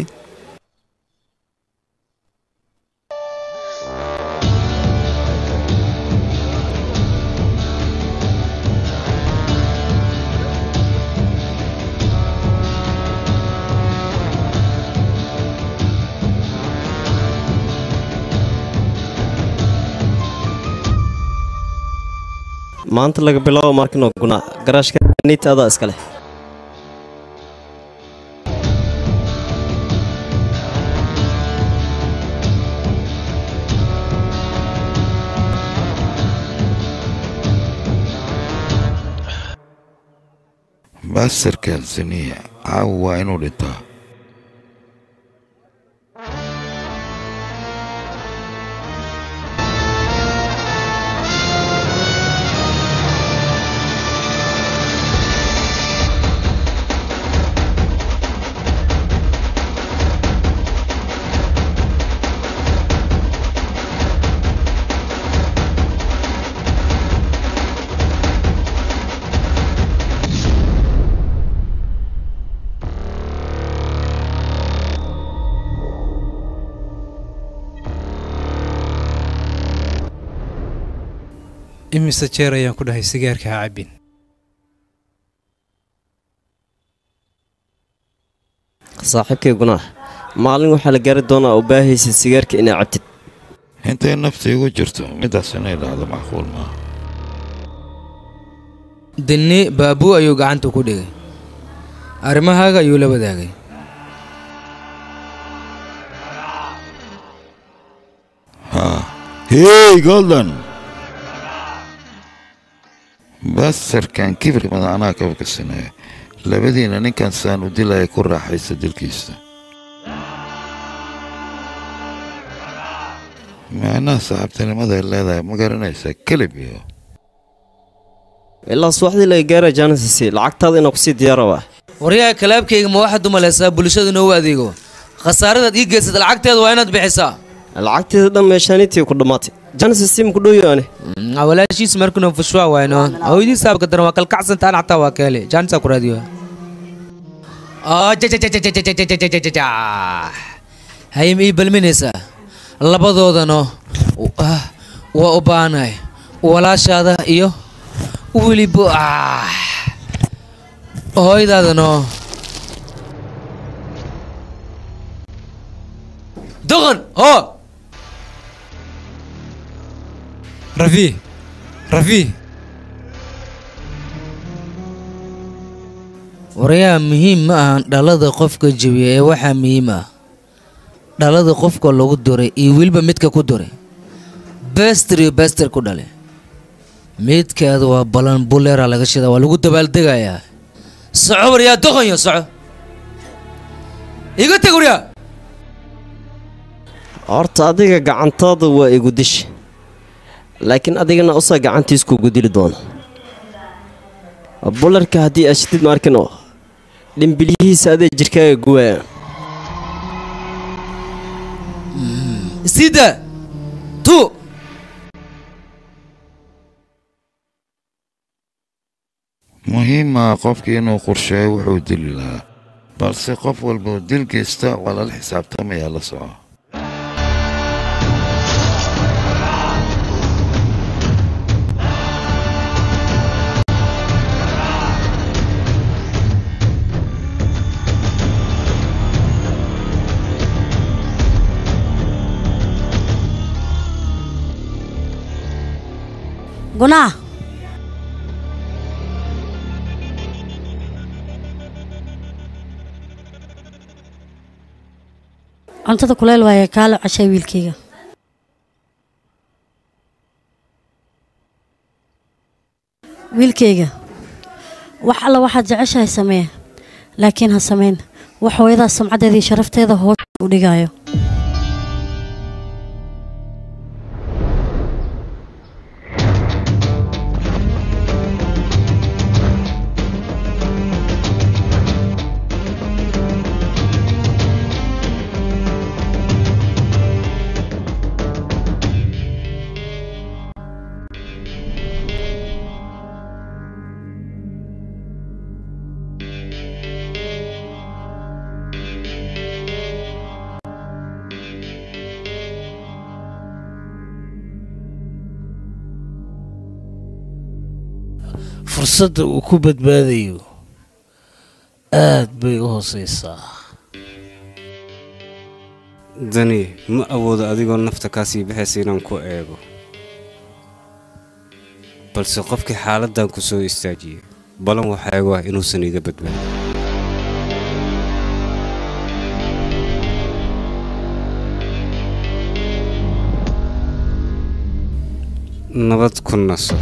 Maanta laga bilaabo markino Gunaa, garaashka niita adaa iska leh. Baasarkan saniya caawa waa inuu dhintaa. Imise jeer ayaan ku dhahay sigaarka ha cabbin? Saaxiibkay Gunaah, maalin waxaa la gaari doonaa u baahaysid sigaarka inaa cabtid. Intay nafta igu jirto midaas inay dhacdo macquul maaha. Dinni baabuu ayuu gacanta ku dhigay, arrimahaaga ayuu la wadaagay. Haa, hey Golden, basarkan kibir badan anaa kaba kasinaya. Labadiina ninkan saan u dilaya ku raaxaysa dilkiisa. Macnaha saaxiibtinimada ay leedahay ma garanaysaa, kelib iyo Ilaa subaxdii laga gaara janisisi lacagtaada inaa kusii diyaaraba. Waryaha kalaabkayga, ma waxaad u malaysaa bulshada inoo adeego? Khasaaradaad ii geysad lacagteeda waa inaad bixisaa. Lacagteeda dhan meeshaanitii ku dhammaatay, janisisi ma ku dhowyo ani. Walaashiis markuna fushwaa wayno hooyadii saabka daran waa kalkacsantaan, xataa waa keele jaanisa ku raadiyo. Hayma ii balminaysaa? Labadoodana waa u baahanahay, walaashaada iyo weliba hooyadaadano. Doqon hoo. Rafi, Rafi. Waryaha, muhiim ma ahan dhalada qofka jebiya ee waxaa muhiim ah dhalada qofka lagu duray iyo weliba midka ku duray. Bester iyo bester ku dhale midkaada waa balan buleera laga shida, waa lagu dabaaldegayaa. Soco waryaa, doqonyo, soco, iga teg waryaa. Horta adiga gacantaada waa igu dishi, laakiin adigana usaa gacantiis kugu dili doona. Bularka haddii aad shidid ma arkino dhimbilihiisa adee jirkaaga guwaya. Sida tu. Muhiim maa qofkii inuu qorsheeyo wuxuu dili lahaa, balse qof walba oo dil geysta waa lala xisaabtamayaa. La soco. Gunaa, cuntada kuleyl waaye, kaalo cashay wiilkayga. Wiilkayga, wax alla waxaad jeceshahay samee, laakiin ha samayn wax hooyadaas sumcaddeeda iyo sharafteeda hoos u dhigayo. Fursadda uu ku badbaadayo aad bay u hoosaysaa. Dani, ma awoodo adigoo nafta kaa sii baxaysa inaan ku eego, balse qofkii xaaladdan ku soo istaajiyey balan waxaa igu ah inuusan iga badbaadin. Nabad ku naso.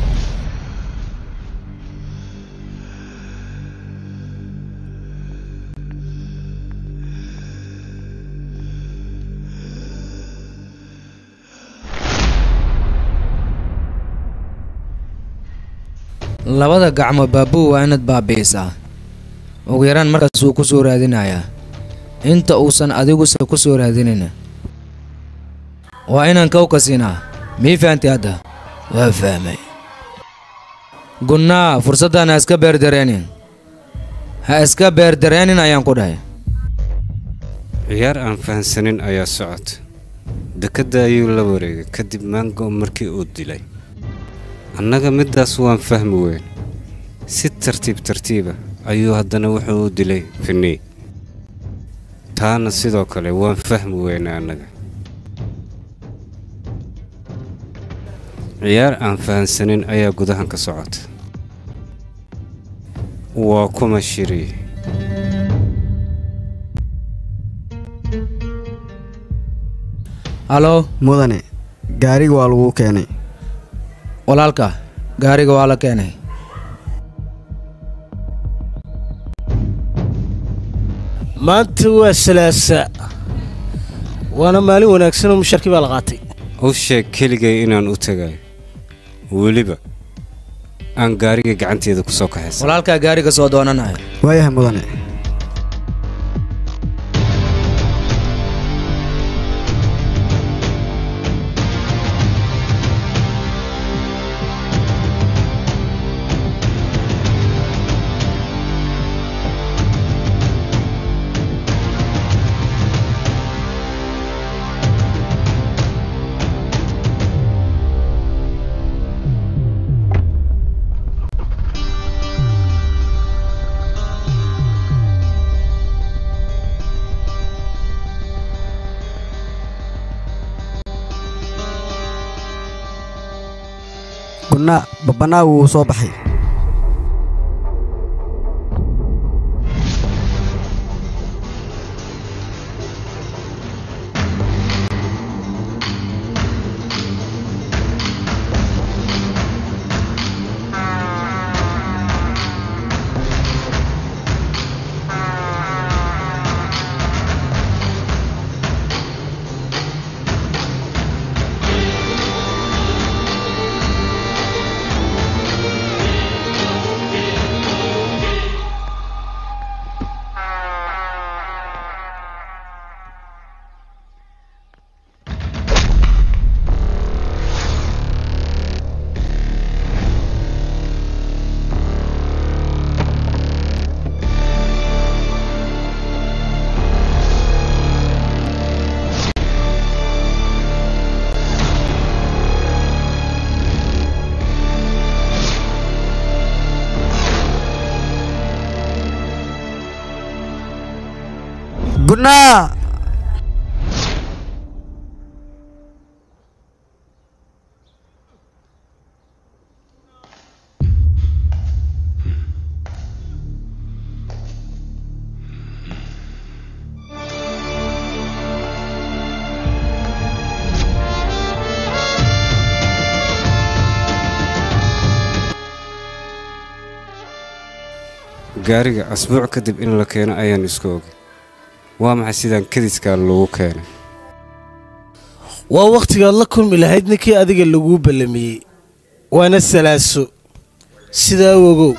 Labada gacmo baabuu waa inaad baabi'isaa. Ugu yaraan markaas wuu ku soo raadinayaa inta uusan adiguse ku soo raadinin. Waa inaan kow ka siinaa. Mii fahantay hadda? Waa fahmay. Gunnaa, fursaddan ha iska beerdareenin, ha iska beerdareenin ayaan ku dhahay. Ciyaar aan fahansanin ayaa socota. Dekedda ayuu la wareegay kadib Mango markii uu dilay. Annaga middaas waan fahmi weyn. Si tartiib tartiiba ayuu haddana wuxuu u dilay Finney. Taana sidoo kale waan fahmi weynaa annaga. Ciyaar aan fahansanin ayaa gudahan ka socota. Waa kuma Shiri? Halo. Mudane, gaariga waa lagu keenay. Walaalka, gaariga waa la keenay. Maanta waa Salaasa, waana maalin wanaagsan oo musharkii baa la qaatay. U sheeg keligay inaan u tagayo, weliba aan gaariga gacanteeda ku soo kaxaysan. Walaalkaa gaariga soo doonanayo. Waayahay mudane. Gunnaa, Babanaa wuu soo baxay. Kunaa Gaariga asbuuc kadib in la keeno ayaan isku ogay. Waa maxay sidaan kadiskaa loogu keenay? Waa wakhtigaad la kulmi lahayd ninkii adiga laguu ballamiyey, waana salaaso sidaa ogow.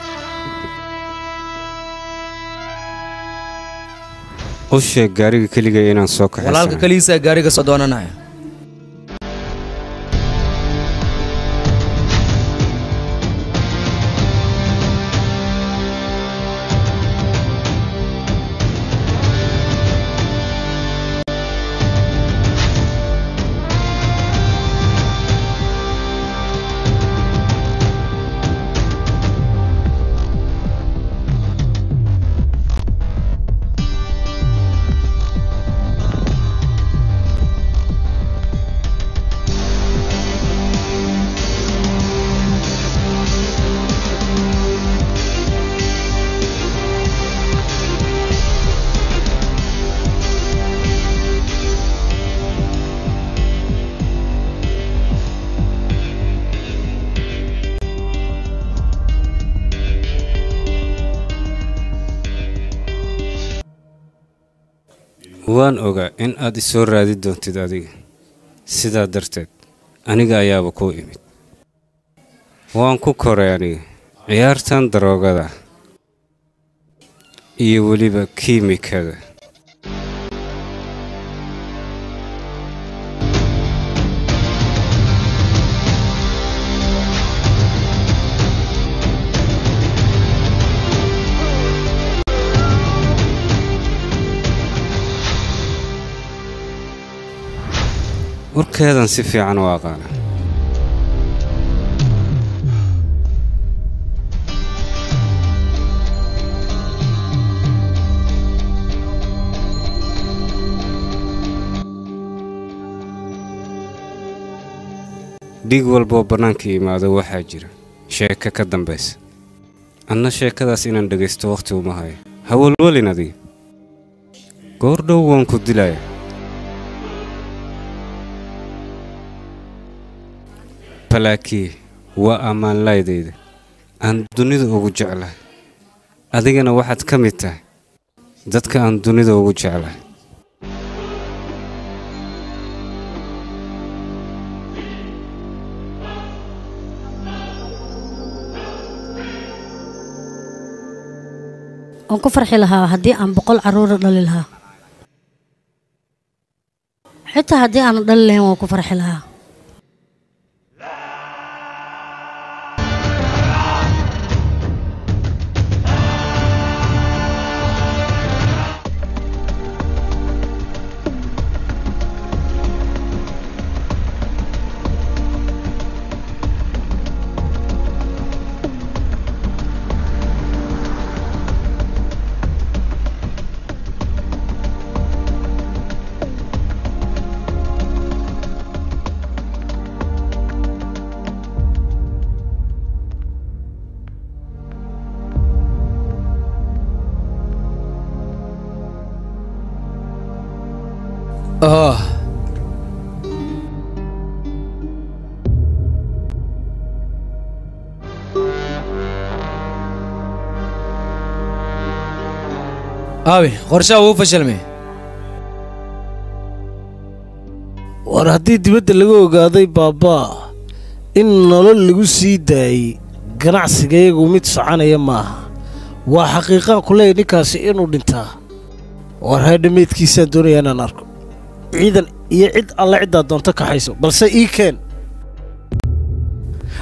U sheeg gaariga keliga inaan soo Walaalka kaxaysanayo. Kaligiisa gaariga soo doonanaya. Waan ogaa in aad i soo raadi doontid adiga. Sidaa darteed, aniga ayaaba kuu imid. Waan ku koray aniga ciyaartan daroogada iyo weliba kiimikada. Warkeedan si fiican u aqaana. Dhiig walboo bannaanka yimaado waxaa jira sheeko ka dambaysa. Anna sheekadaas inaan dhegaysto wakhti uma hayo. Ha walwalin adiga. Goor dhow waan ku dilayaa. Balaakii waa ammaanlaydayda aan dunida ugu jeclahay. Adigana waxaad ka mid tahay dadka aan dunida ugu jeclahay. Waan ku farxi lahaa haddii aan 100 carruura dhali lahaa. Xitaa haddii aanan dhali lahayn waan ku farxi lahaa. Oh. Aabi, qorshaha wuu fashilmay. War haddii dibadda laga ogaaday baabaa in nolol lagu sii daayey, ganacsigayagu mid soconaya maaha. Waa xaqiiqaan ku leeyahay ninkaasi inuu dhintaa. War haydhameedkiisaan doonayaa inaan arko. Ciidan iyo cid alle ciddaa doonto kaxayso, balse ii keen.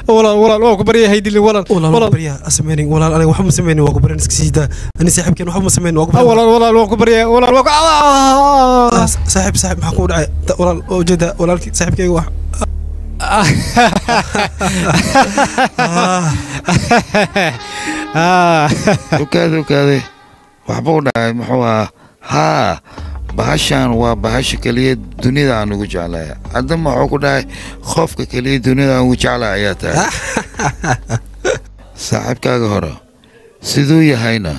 Walaal, walaal, waan ku baryahay, dilin walaal. Walaal, waan ku baryahay, asameynin walaal, aniga waxba ma sameynin, waan ku baryahay, iska sii daa. Ani saaxiibkeen waxba ma sameynin, waan ku baryahay. Walaal, walaal, waan ku baryahay, walaal, waan ku Saaxiib, saaxiib, maxaa kugu dhacay? Walaal, waa ujeedaa walaalkii saaxiibkeyga wax. Ukaade, ukaade, waxba u dhacay muxuu ahaa? Haa, Bahashaan waa bahasha keliya dunida aan ugu jeclahay. Haddama wuxuu ku dhahay qofka keliya dunida aan ugu jeclahay ayaa tahay. Saaxiibkaaga hore siduu yahayna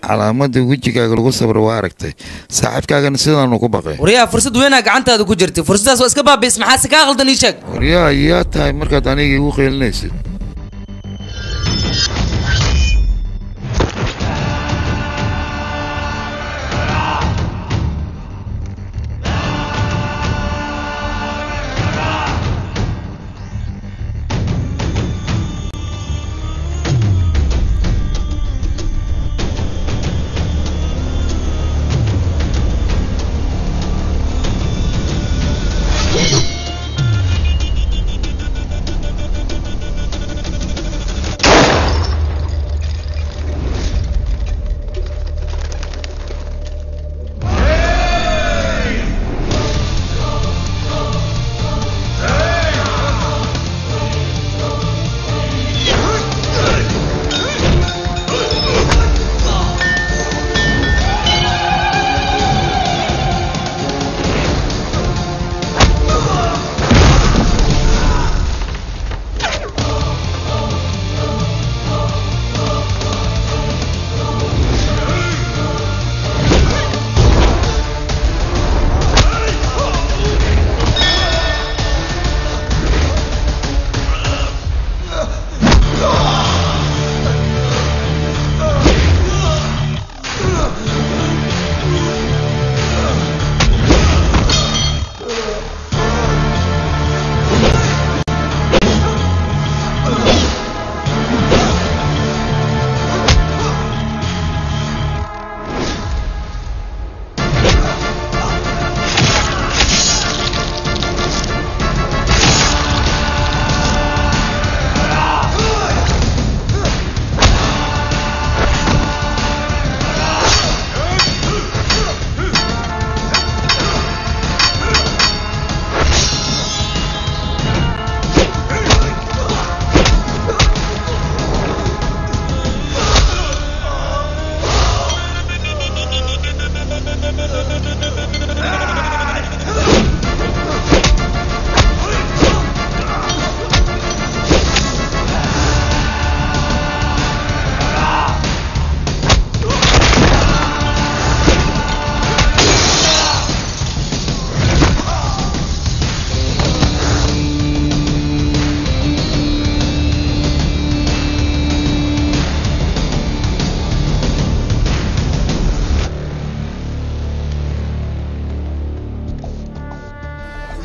calaamadda wejigaaga lagu sabro waa aragtay. Saaxiibkaagana sidaanu ku baqay. Waryaa, fursad weynaa gacantaada ku jirtay, fursaddaas waa iska baabi'is. Maxaase kaa qaldan? Ii sheeg. Waryaa, yaa tahay markaad aniga igu qeylinaysid?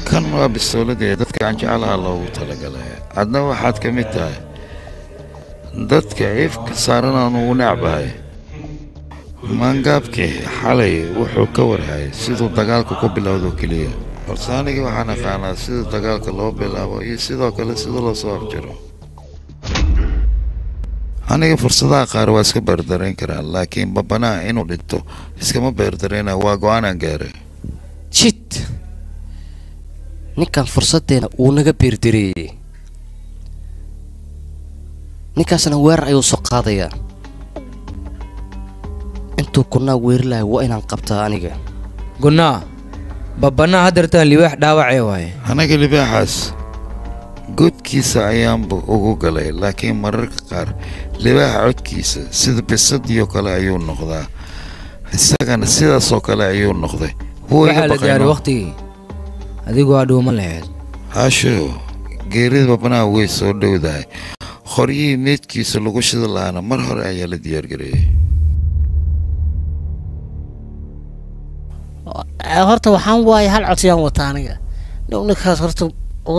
Kan waa bistooladii dadka aan jeclaha loogu talagalay. Adna waxaad ka mid tahay dadka ciifka saaran aan ugu necbahay. Maangaabkii xalay wuxuu ka warhayay siduu dagaalka ku bilowdo keliya, balse aniga waxaan aqaanaa sida dagaalka loo bilaabo iyo sidoo kale sida loo soo afjaro. Aniga fursadaha qaar waa iska beerdarayn karaa, laakiin babanaa inuu dhinto iskama beerdarayna. Waa go'aan aan gaaray. Jit, ninkan fursaddeena uu naga beerdareeyey. Ninkaasna weerar ayuu soo qaadayaa. Intuu Gunnaa weeri lahay waa inaan qabtaa aniga. Gunnaa, babanaa haddeertaan libaax dhaawacee waaye. Aniga libaaxaas godkiisa ayaanba ugu galay, laakiin mararka qaar libaaxa codkiisa sida bisadii oo kale ayuu noqdaa, isagana sidaasoo kale ayuu noqday. Wuu iga Waxaa la gaaray baqayno. waqtigii adigu aa dhuuman lahayd. Haasho, geerida babanaha way soo dhowdahay. Qoryihii meydkiisa lagu shidi lahaana mar hore ayaa la diyaargareeyey. Horta waxaan waaye hal codsiyaan wataa aniga. Ninkaas horta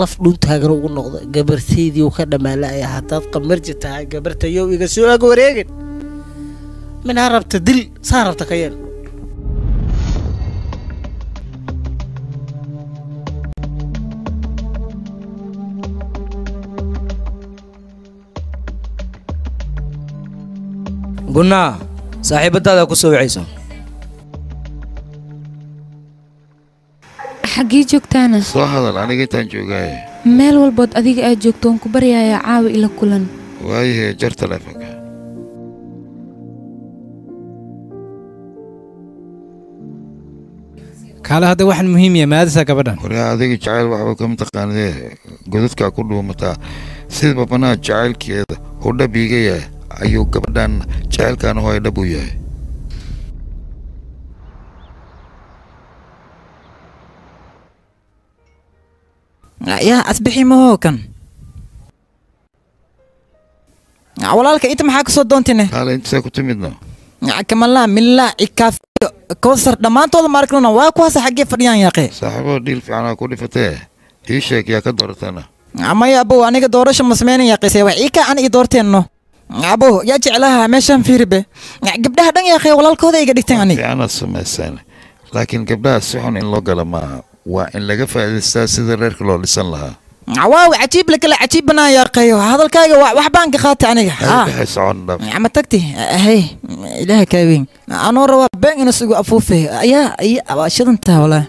laf dhuuntaagan ugu noqda gabartaydii uu ka dhamaalaya. Haddaad qamarji tahay, gabartayow iga soo ag wareegin. Minaa rabta dil saa rabta ka yeel. Gunnaa, saaxiibadaada ku soo wacayso. Xaggee joogtaana? Soo hadal, aniga intaan joogaaye. Meel walbood adiga aad joogto waan ku baryayaa, caawa ila kulan. Waayahe, jar taleefonka. Kaale hadda waxaan muhiim yahay maadisa gabadhan. Waryaa adiga jacayl waxba kama taqaanidee, godadkaa ku dhuumataa. Sida babanaa jacaylkeeda uu dhab iiga yahay ayuu gabadhan jacaylkaan hooy dhab u yahay. Yaa asbixi mahoo kan walaalka inta maxaa kasoo doontine? Kaale intasee ku timidna? Kamalaa milaa ikaafiyo kowsar dhammaantooda maarknona waa kuwaasa xaggee fadhiyaan yaaqe. Saaxiibo dhiil fiicanaa ku dhifatee, ii sheeg yaa ka dooratana? Maya abow, aniga doorasho ma sameynan yaaqise, waa ii ka an ii doorteenno abow. Yaa jeclaha meeshaan fiiribe, gabdhaha dhan yaaqe walaalkooda iga dhigteen aniga. Fiicanaad samaysaan, laakiin gabdhaha si xun in loo gala maaha, waa in laga faa'iidaystaa sida reerka loo dhisan lahaa. Waaw, cajiib lakala cajiib banaa yaaqeeyo, hadalkaaga wax baan ka qaatay aniga. Hay socon dhab. Ma tagti hay ilaaha kaa weyn, anoo rabaa been inuu isugu afuufe ayaa waa shidantaa walaa.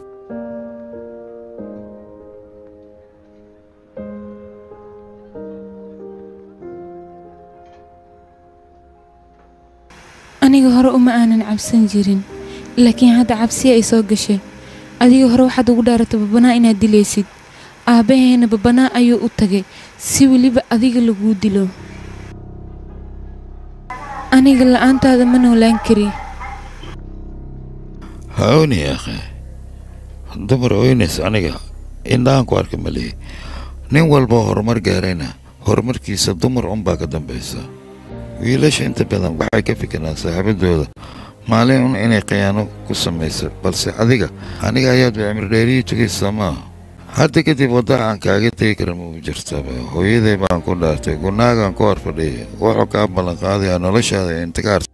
Aniga hore uma aanan cabsan jirin, laakiin hadda cabsiya ay soo gashay. Adiga hore waxaad ugu dhaaratay babanaa inaad dilaysid. Aabbaheena babanaa ayuu u tagay si weliba adiga laguu dilo. Aniga la'aantaada ma noolaan kari. Haoni akhi, dumar ooynaysa aniga indhahan ku arka malihi. Nin walba horumar gaarayna horumarkiisa dumar unbaa ka dambaysa. Wiilasha inta badan waxay ka fikiraan saaxiibadooda maalin un inay khiyaano ku samayso, balse adiga aniga ayaad cimri dheerihii tugaysaa maaha. Hadda kadib wadda aan kaaga tegi karin ma jirtaba. Hooyaday baan ku dhaartay, gunaagaan ku hor fadhiyay, wuxuu kaa ballan qaadayaa noloshaada inta ka hartay.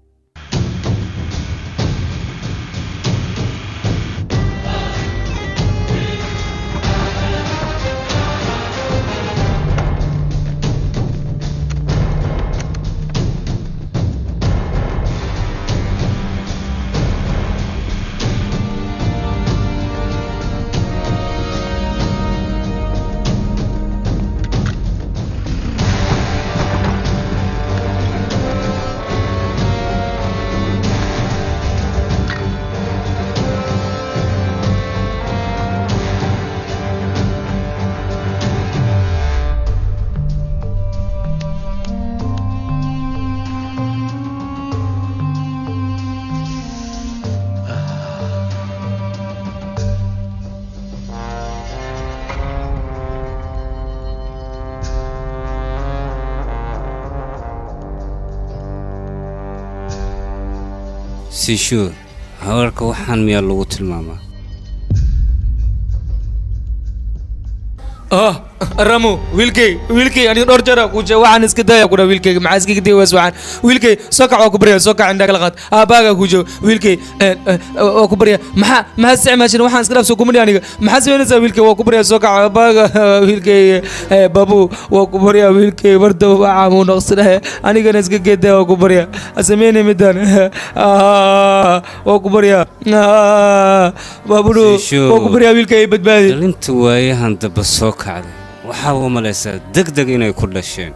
Sishuur, hawarka waxaan miyaa lagu tilmaamaa? Ah, Ramu, wiilkay, wiilkay, aniga dhowr jeer aan kuu sheegay, waxaan iska daya ku dhaha wiilkayga, maxaa iskaga dayay waas waxaan? Wiilkay, soo kac, waa ku barya, soo kac, indhaha kala qaad. Aabbaagaa kuu jooga, wiilkay, waa ku barya. Maxaa isticmaashin? Waxaan iska dhaafso kuma dhihi aniga. Maxaa samaynaysaa wiilkay? Waa ku barya, soo kac, aabbaaga, wiilkay, babu, waa ku barya, wiilkay, mar daba waxaa muu noqsanahay. Anigana iska geedaya, waa ku barya. Ha sameynay midaan. Ah, waa ku barya. Ah, babudu, waa ku barya, wiilkay, badbaadi. Dhalinta waayahan daba soo kacday waxaa u malaysaa degdeg inay ku dhasheen.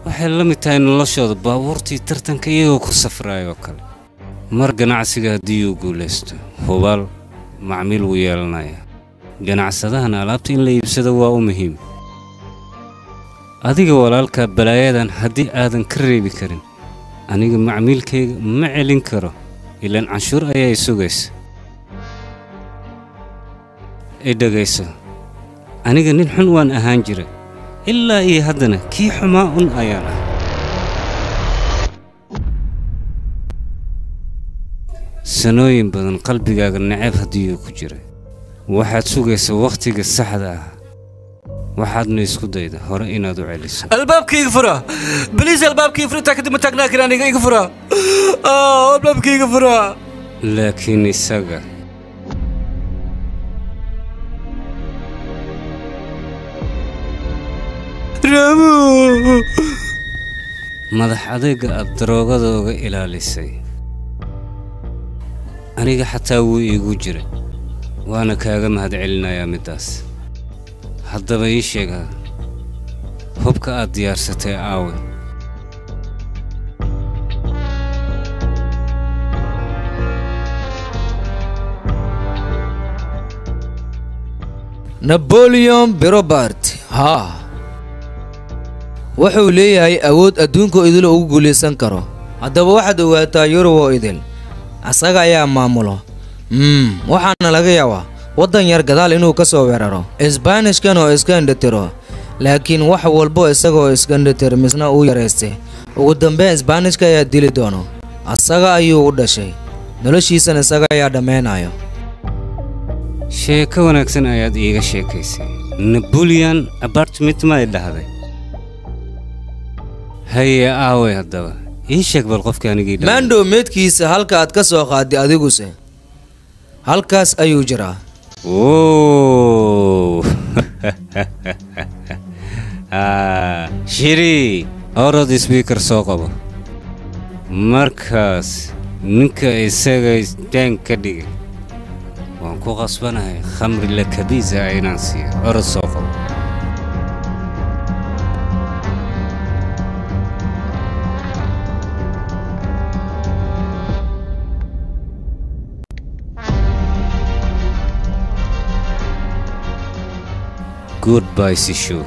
Waxay la mid tahay noloshooda baabuurtii tartanka iyagoo ku safraayoo kale. Mar ganacsiga haddii uu guulaysto, hubaal macmiil wuu yeelanayaa. Ganacsadahana alaabta in la iibsado waa u muhiim. Adiga walaalkaa balaayadan haddii aadan ka reebi karin, aniga macmiilkayga ma celin karo, ilaan canshuur ayaa i sugaysa. I dhegayso, aniga nin xun waan ahaan jiray, ilaa iyo haddana kii xumaa un ayaan ah. Sanooyin badan qalbigaaga neceb haddii uu ku jiray, waxaad sugaysaa wakhtiga saxda ah, waxaadna isku dayda hore inaad u celiso. Albaabka iga fura baliis, albaabka iga fura, intaa kadib ma taagnaa kara aniga, iga fura. Albaabka iga fura. Laakiin isaga Ramu, madax adayga aad daroogada uga ilaalisay aniga xataa wuu iigu jiray, waana kaaga mahadcelinayaa middaas. Haddaba ii sheega, hubka aad diyaarsatay aawe? Napoleon Bonaparte haa wuxuu leeyahay awood adduunka idil ugu guulaysan karo. Haddaba waxaad ogaataa Yurub oo idil asaga ayaa maamulo. Waxaana laga yaabaa waddan yar gadaal inuu ka soo weeraro Isbaanishkan oo iska indhatiro, laakiin wax walbo isagoo iska indhatiro misna uu yaraystay. Ugu dambeyn Isbaanishka ayaa dili doono. Asaga ayuu u dhashay, noloshiisana isaga ayaa dhammaynayo. Sheeko wanaagsan ayaad iiga sheekaysay. Napoleon apartment ma dhahday? Haye aaway haddaba ii sheeg bal qofka anigii dhalay. Mando meedkiisa halka aad ka soo qaaday adiguse halkaas ayuu jiraa. Oh. Shiri orod speaker soo qabo. Markaas ninka isaga istaan ka dhigay waan ku qasbanahay khamri la kabiisa inaan siiyo. Orod soo qabo. Goodbye, Sishu.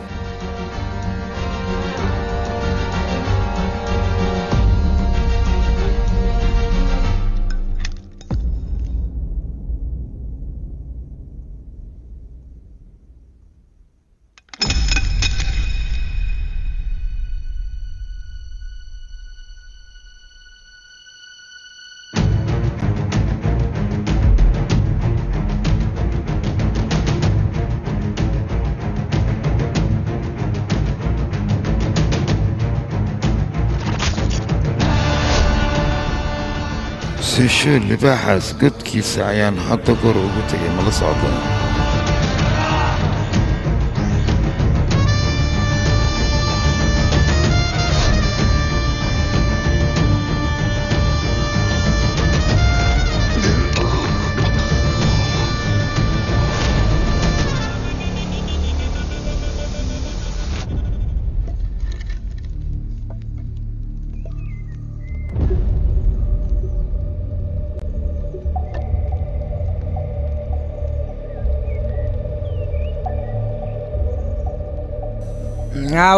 Sishu libaaxaas godkiisa ayaan hadda goor ugu tegay, ma la socdaa?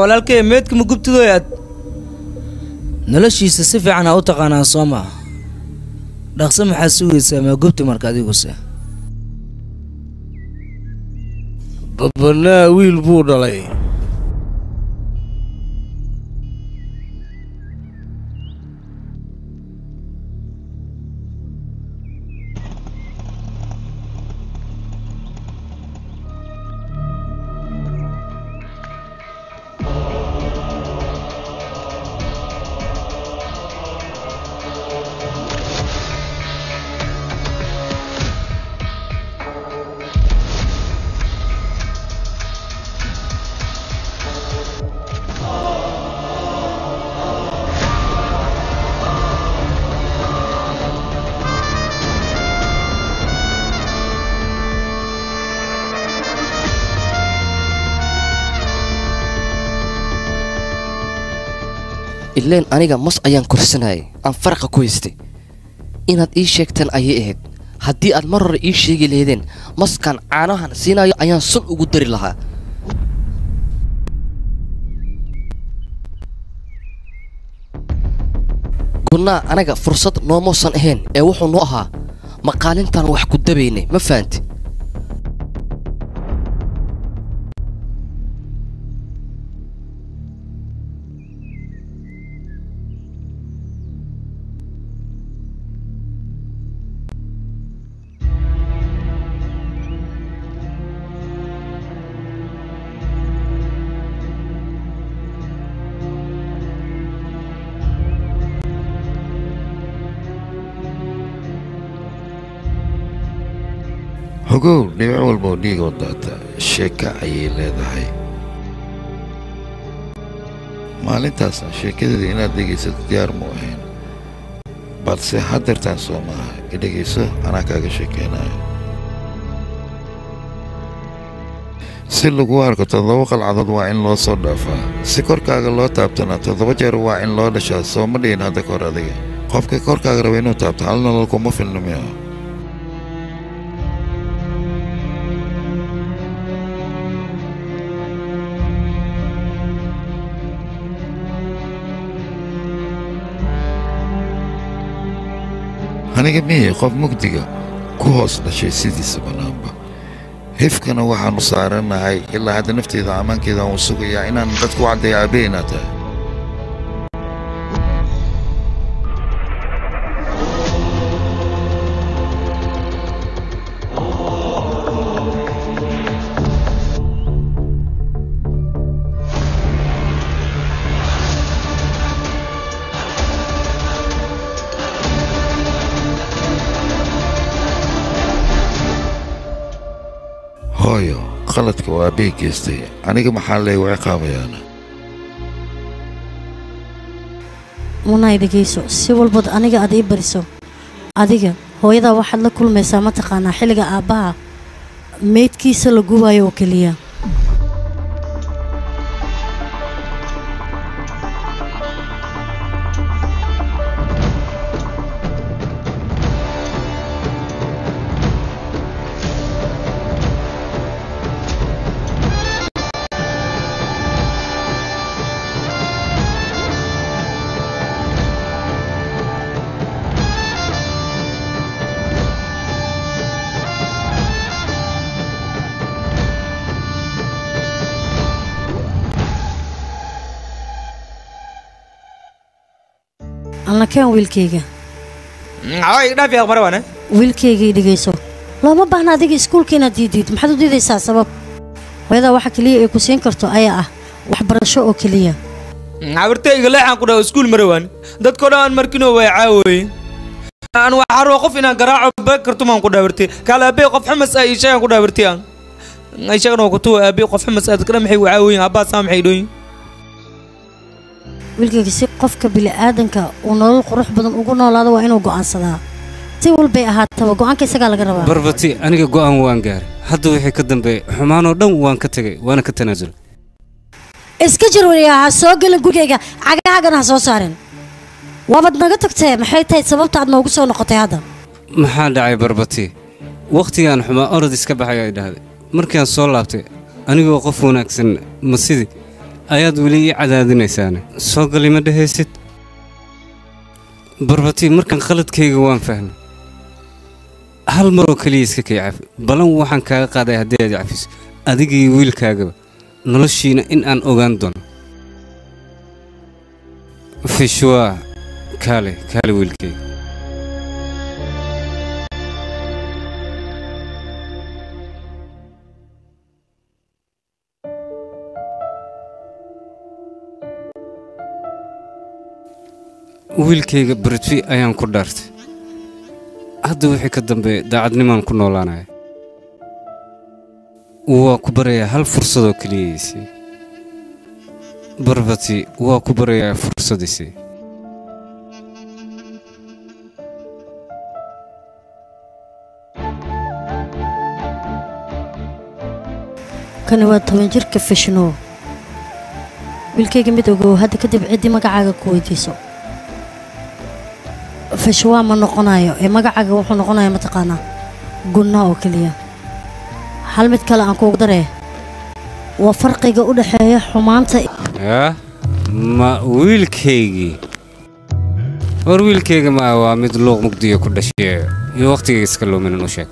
Walaalkay meedka ma gubtidoy aad noloshiisa si fiican aa u taqaanaa soo maa? Dhaqso maxaad sugaysaa ma gubti marka adiguse? Babanaa wiil buu dhalay. Ileen aniga mas ayaan korsanayay aan faraqa ku haystay. Inaad ii sheegtaan ayay ahayd. Haddii aad mar hore ii sheegi lahaydeen maskan caanahan siinayo ayaan sun ugu dari lahaa. Gunnaa anaga fursad noomuusan ahayn ee wuxuu noo ahaa maqaalintaan wax ku dabaynay, ma fahanti? Hogow dhibic walba oo dhiig oo daata sheeka ayay leedahay. Maalintaasna sheekadeeda inaad dhegaysato diyaar mu ahayn, balse haddeertaan soo maaha. I dhegayso, anaa kaaga sheekaynayo. Si lagu arko 7 qalcadood waa in loo soo dhaafaa, si korkaaga loo taabtana 7 jeer waa in loo dhashaa. Soo ma dhihin hadda kahor adiga qofka korkaaga raba inuu taabto hal nolol kuma filna miya? Aniga miye qof mugdiga ku hoos dhashay sidiisa bannaanba. Hifkana waxaanu saaranahay ilaa hadda nafteeda ammaankeeda aan u sugayaa inaan dadku u caddeeyo aabbe inaad tahay. Hooyo, qaladka waa aabbahay geystay. Aniga maxaa leegu ciqaabayaana? Munay dhegeyso, si walbood aniga aad ii bariso. Adiga hooyadaa waxaad la kulmaysaa mataqaanaa xilliga aabbaha meydkiisa la gubayo oo keliya. Alla keen wiilkayga. Wiilkayga i dhegeyso. Looma baahna adiga iskuulka inaad diidid. Maxaad u diidaysaa sabab? Hooyadaa waxa keliya ay ku siin karto ayaa ah waxbarasho oo keliya. Cabartayga leexaan ku dhaho iskuul marawaan. Dadkoo dhan aan markino way caawayeen. Aan waxaa rabo qof inaan garaaco bag kartumaan ku dhawartay. Kaale aabbe qof xumas ah ii sheegan ku dhawartay aan. Ay sheegan oo ku tuwa aabbe qof xumas ah dadka maxay u caawayeen abbaa saa maxay dhooyin. Wiilkayga si qofka bini'aadanka uu nolol qurux badan ugu noolaado waa inuu go'aansadaa. Si walbay ahaataba go'aanka isagaa laga rabaa. Barbati, aniga go'aan waan gaaray. Hadda wixii ka dambeeyay xumaan oo dhan waan ka tagay, waana ka tanaasulay. Iska jir wariyaa, ha soo gelin gurigayga, cagahaagana ha soo saarin. Waabad naga tagtee, maxay tahay sababta aad noogu soo noqotay hadda? Maxaa dhacay Barbati? Waqtigaan xumaa orod iska baxay ay dhahday. Markaan soo laabtay anigoo qof wanaagsan ma sidii ayaad weli ii cadaadinaysaane. Soo gali ma dhehaysid? Barbati, markaan khaladkayga waan fahmay. Hal mar oo keliya iska kay cafi. Balan waxaan kaaga qaaday haddii aad i cafiso. Adiga iyo wiilkaagaba noloshiina in aan ogaan doono. Fishwa, kaale, kaale wiilkayga. Wiilkayga Britvi ayaan ku dhaartay. Hadda wixii ka dambeeyay daacadnimaan ku noolaanaya. Waa ku barayaa hal fursad oo keliya isii. Barbati, waa ku barayaa fursad isii. Kani waa 10 jirka Fishno. Wiilkayga mid ogow hadda kadib ciddii magacaaga ku weydiiso. Fishwa ma noqonayo ee magacaaga wuxuu noqonayaa mataqaanaa gunna oo keliya. Hal mid kale aan kuugu daree waa farqiga u dhexeeya xumaanta. Ma wiilkaygii. War wiilkayga ma waa mid luuq mugdiyo ku dhashay iyo waqtiga iska lumin u sheeg.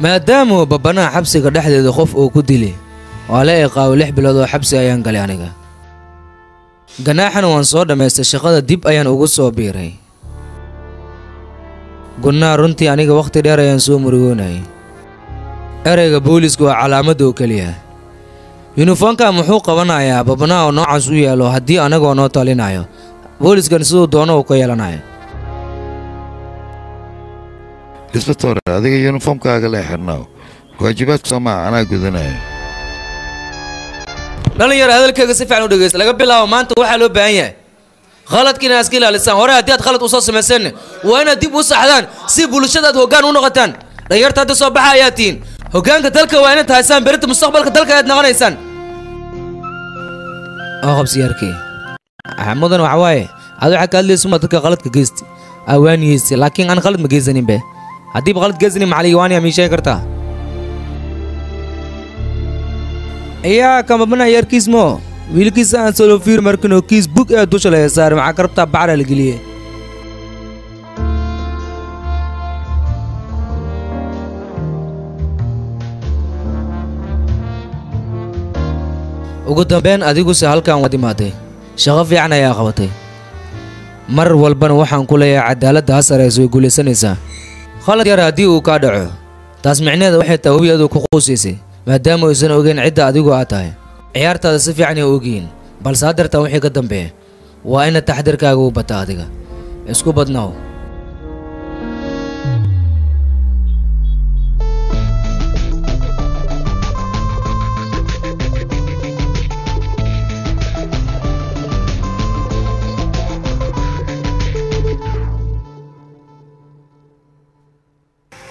Maadaama babanaha xabsiga dhexdeeda qof uu ku dilay, waa la iqaabo 6 bilood oo xabsi ayaan galay aniga. Ganaaxana waan soo dhammaystay, shaqada dib ayaan ugu soo biiray. Gunnaa runtii aniga waqti dheer ayaan soo murugoonayay. Ereyga booliisku waa calaamad oo keliya. Yunifoonka muxuu qabanayaa babanaha oo noocaas u yeelo haddii anagoo noo talinayo. Booliskan siduu doono uu ka yeelanayo. Inspector, adiga yunifoomkaaga la xirnaaw. Waajibaadku soo maaha, anaa gudanaya. Dhalinyaro hadalkayga si fiican u dhegeysta. Laga bilaabo maanta waxaa loo baahan yahay Khaladka inaad iska ilaalisaan. Hore haddii aad khalad usoo samayseen waa inaad dib u saxdaan si bulshada aad hoggaan u noqotaan. Dhalinyarta hadda soo baxa ayaa tihiin. Hoggaanka dalka waa inaad haysaan, berita mustaqbalka dalka ayaad noqonaysaan. Oo qabsi yarkii. Mudan waxa waaye aad waxaa ka hadlaysa uma dadka khaladka geysti awaaniyeysi, laakiin aan khalad ma geysanin be. Haddiiba khalad geysanin maxaa liiga waaniya mii sheegi kartaa? Iyaa kamabana yarkiis mo wiilkiisa aan soo fiir markino kiis bug ee dusha laga saaray maxaa ka rabtaa bacra la geliyey. Ugu dambeyn adiguse halkan waad imaaday, shaqo fiican ayaa qabatay. Mar walbana waxaan ku leeyahay cadaaladda ha sareyso, way guulaysanaysaa. Khalad yar haddii uu kaa dhaco, taas micnaheeda waxay tahay webi aduu ku quusaysay, maadaama aysan ogeyn cidda adigu aad tahay. Ciyaartaada si fiican ay ogyihiin, balse haddeertan wixii ka dambeeya waa ina taxdirkaaga u bataa. Adiga isku badnaaw.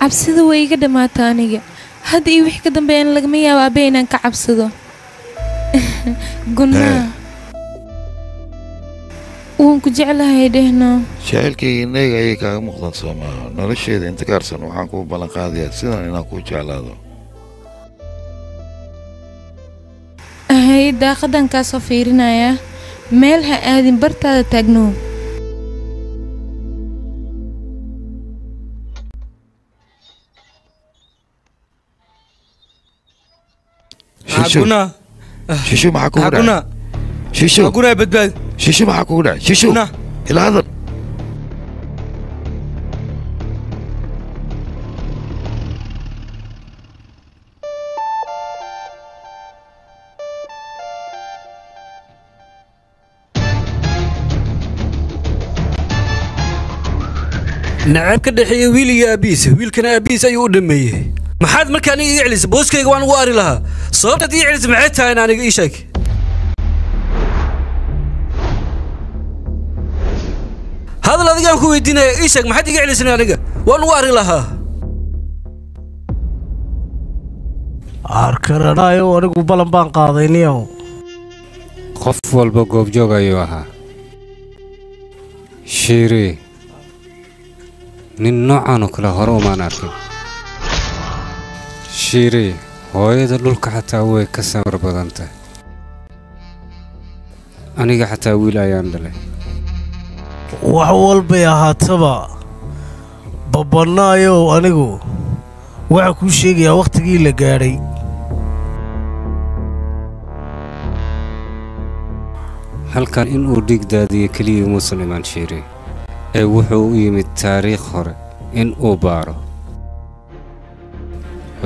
Cabsida way iga dhammaata aniga. Hadda iyo wixii ka dambeeyana lagama yaabo aabbe inaan ka cabsado. Gunnaa, waan ku jeclahay dhehno. Jacaylkayga innaga ayay kaaga muuqdaan soo maaha. Nolosheeda inta kaarsan waxaan kuu ballan qaadayaa sidan inaan kuu jeclaado. Hay, daaqadan kaa soo fiirinayaa, meel ha aadin, bartaada taagnow. Shishu, shishu, maxaa kugu dhacay? Shishu, badbaad. Shishu, maxaa kugu dhacay? Shishu, ila hadal. Nacaab ka dhexeeya wiil iyo aabbihiisa, wiilkana aabbihiis ayuu u dhameeyey. Maxaad marka aniga iga celisay? Booskayga waan ugu ari lahaa. Sababtaad ii celisay maxay tahay? In aniga ii sheeg. Hadal adigaan ku weydiinaya, ii sheeg maxaad iga celisay? Aniga waan ugu ari lahaa. Arkaranaayo, anigu balan baan qaaday niyow. Qof walba goobjoog ayuu ahaa. Shiiri, nin noocan oo kale hore umaan arkin. Shiiri, hooyada dhulka xataa way ka samar badan tahay. Aniga xataa wiil ayaan dhalay. Wax walbay ahaataba, babanaayow, anigu waxaa kuu sheegayaa wakhtigii la gaadhay. Halkan in uu dhiig daadiyo keliya muusan imaan Shiiri, ee wuxuu u yimid taariikh hore in uu baaro.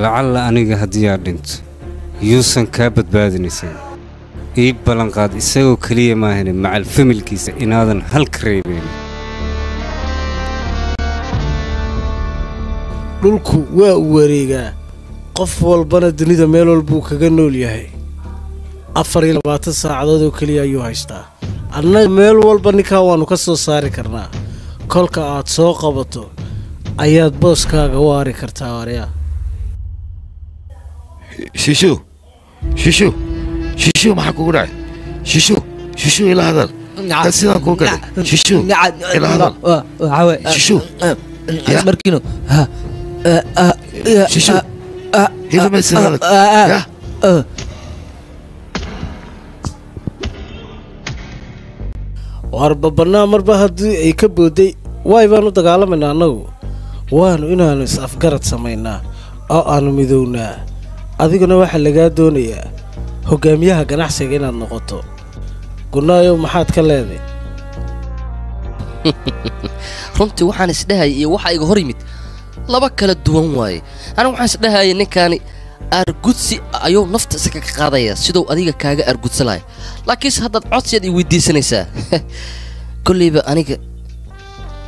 Lacalla aniga haddii aad dhinto yuusan kaa badbaadinaysan. Ii ballanqaad, isagoo keliya maahane macal familkiisa inaadan halka reebayn. Dhulku waa u wareegaa, qof walbana dunida meel walbuu kaga nool yahay. 24 saacadood oo keliya ayuu haystaa. Annaga meel walba ninkaa waannu ka soo saari karnaa. Kolka aad soo qabato ayaad booskaaga u ari kartaa aryaa. Shishu, shishu, shishu, maxaa kugu dhacay? Shishu, shishu, ila hadal. Kan sidaan kuu galay. Shishu, ila hadal. Shishu, markiino. Shishu, hilamaysa hadal ya. Waar babanaa, marba haddii ay ka booday waay baanu dagaalamaynaa. Annagu waannu inaannu is-afgarad samaynaa oo aannu midownaa. Adiguna waxaa lagaa doonayaa hoggaamiyaha ganacsiga inaad noqoto. Gunnaayow, maxaad ka leeday? Runtii waxaan isdhahayay iyo waxa iga hor yimid laba kala duwan waaye. Anigu waxaan isdhahayay ninkaani argudsi ayuu nafta isaga ka qaadaya siduu adiga kaaga argudsanaya, laakiinse haddaad codsiyaad i weydiisanaysaa. Kolleyba aniga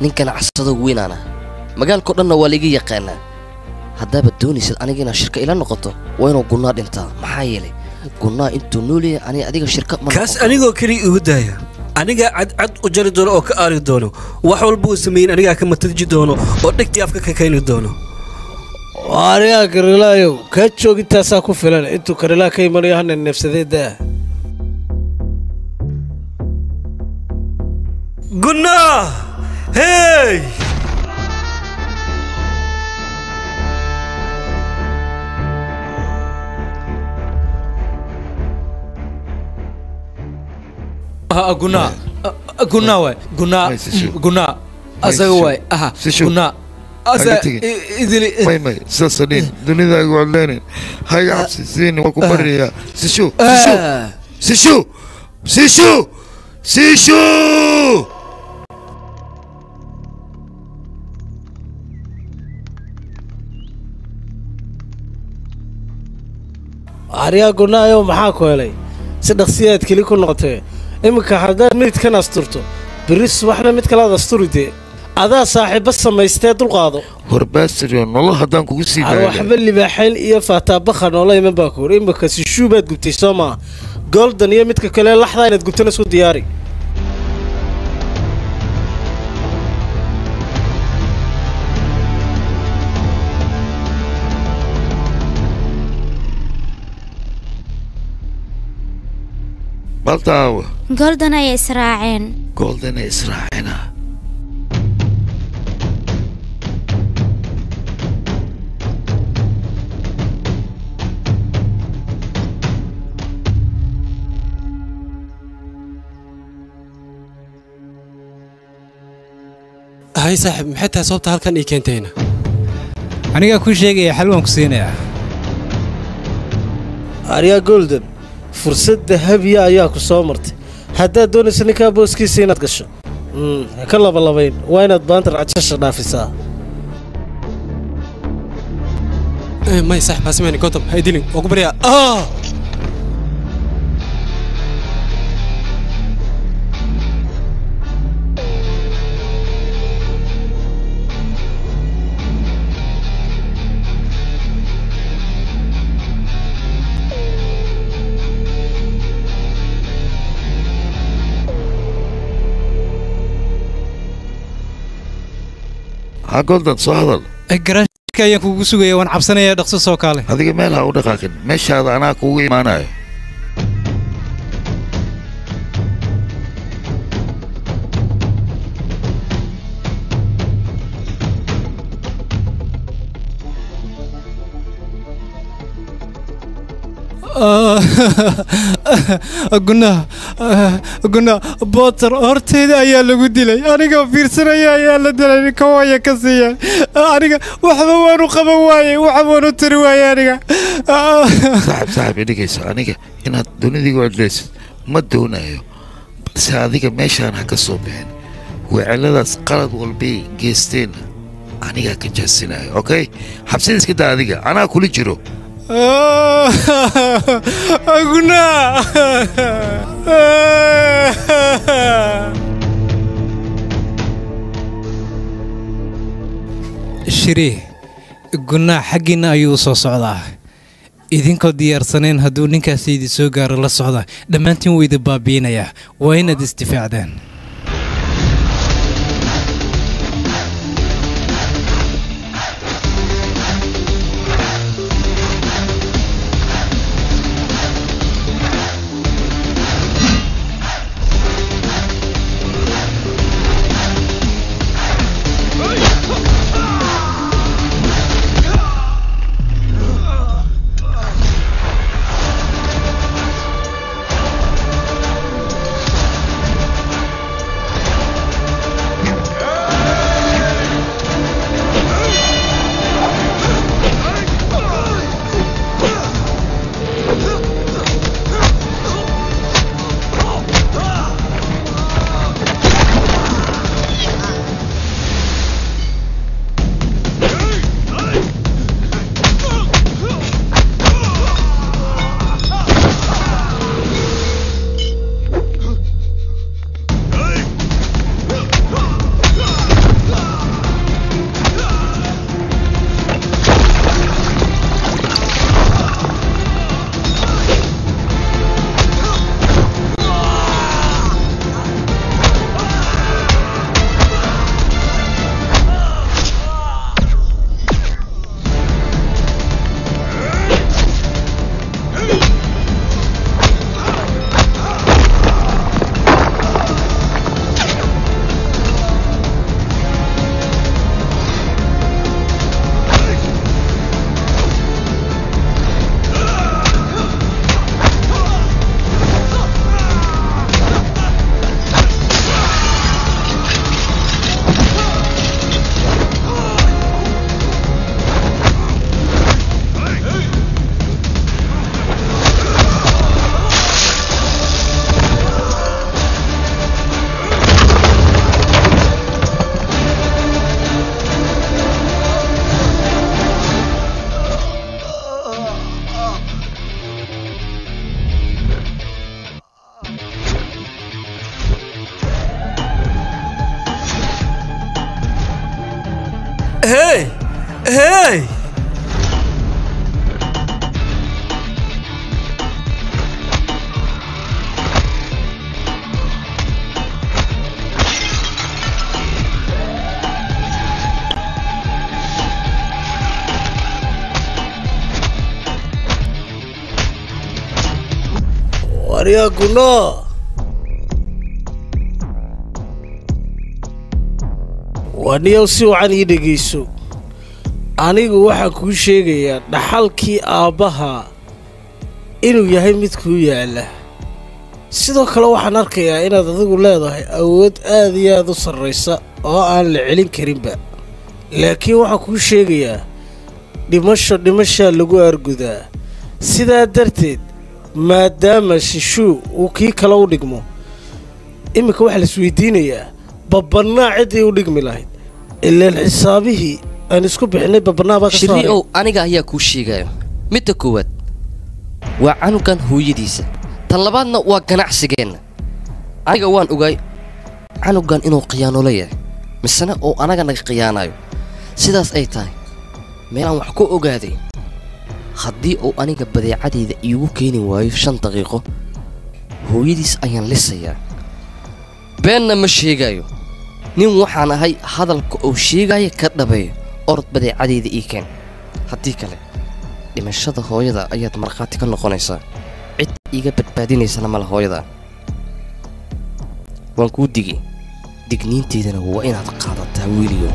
nin ganacsado weynaana, magaalkao dhanna waa laiga yaqaanaa. Haddaaba doonaysad aniga inaad shirka ila noqoto, waa inuu Gunnaa dhintaa, maxaa yeelay Gunnaa intuu nool yahay aniga adiga shirka ma Kaas anigoo keliya igu daaya. Anigaa cadcad u jari doono oo ka aari doono. Wax walba uu sameeyin anigaa ka mataji doono oo dhegtii afka ka keeni doono. Arigaa karilaayow kaa joog, intaasaa ku filan. Intuu karilaa ka imanayo hana neefsadee daa. Gunnaa! Hey! Gunaa, gunaa waay, gunaa, gunaa asaga waay, aha, gunaa asa idili. May may, sidaas dhihin, dunida igu codleynin, ha iga cabsi siin, waa ku baryayaa. Sishu, sishu, sishu, sishu, sishu. Arigaa gunaayow, maxaa ku helay? Si dhaqsiyaad keli ku noqotay. Iminka haddaad meydkan asturto, berri subaxna mid kalaad asturi. Dee adaa saaxiibba samaystee, dulqaado. Horbaasiriyo nolol haddaan kugu sii daayo. Waxba libaaxayn iyo faataabakha noola iman baa ku hor. Iminka sishuu baad gubtay, soo maa? Golden iyo midka kale laxdaa inaad gubtana isku diyaari. Baltaawa. Golden ayay israaceen. Golden ay israaceena. Hay saaxiib, maxay tahay sababta halkan ii keentayna? Anigaa kuu sheegaya, xal waan ku siinayaa. Aryaa Golden, fursad dahabiya ayaa ku soo martay. Haddaad doonayso ninkaa booskiisa inaad gasho, ha ka labalabayn, waa inaad baantar cajasha dhaafisaa. May saaxiib, ha samaynin. Gotham, ha idilin, waa ku baryaa. Ha Golden, soo hadal. Garaashka ayaan kugu sugaya, waan cabsanayaa, dhaqso soo kaale. Adiga meel ha u dhaqaaqin, meeshaada anaa kugu imaanayo. Gunaa, gunaa Boter horteyda ayaa lagu dilay, anigoo fiirsanaya ayaa la dilay. Ninka waya ka siiya, aniga waxba waanu qaban waayey, waxa waanu tiri waayey aniga. Saaxib, saaxib, idhigayso, aniga inaad dunidii igu codleysid ma doonayo, balse adiga meeshaan ha ka soo bixin. Weceladaas qalad walbay geysteen anigaa ka jaasinayo. Okay, xabsida iska daa, adiga anaa kula jiro. Gunaa. Shiri, gunaa xaggiinna ayuu u soo socdaa. Idinkoo diyaarsanayn hadduu ninkaasi idin soo gaaro, la socda, dhammaantiin wuu idin baabi'inayaa. Waa inaad isdifaacdaan. Hey hey waryaa Guna waniyow si wacan ii dhegayso anigu waxaan kuu sheegayaa dhaxalkii aabbaha inuu yahay mid kuu yaalla sidoo kale waxaan arkayaa inaad adigu leedahay awood aad iyo aad u sarraysa oo aan la celin karinba laakiin waxaan kuu sheegayaa dhimasho dhimashaa lagu argudaa sidaa darteed maadaama Shishuu uu kii kale u dhigmo iminka waxaa la isweydiinayaa Babbanaa ciddii u dhigmi lahayd ilaan xisaabihii aan isku bixinay Babbanaa baa ka soo haray. Shiriow aniga ayaa kuu sheegayo midda koowaad waa canugan hooyadiisa tan labaadna waa ganacsigeenna aniga waan ogaay canugan inuu khiyaanolo yahay misena oo anaga naga khiyaanayo sidaas ay tahay meelaan wax ku ogaaday haddii uu aniga badeecadeyda iigu keeni waayo 5 daqiiqo hooyadiis ayaan lisayaa beenna ma sheegayo nin waxaan ahay hadalka uu sheegaya ka dhabeeyo orod badeecadeyda ii keen haddii kale dhimashada hooyada ayaad markhaati ka noqonaysaa cid iiga badbaadinaysana mala hooyada waan kuu digi digniinteydana waa inaad qaadataa wiiliyo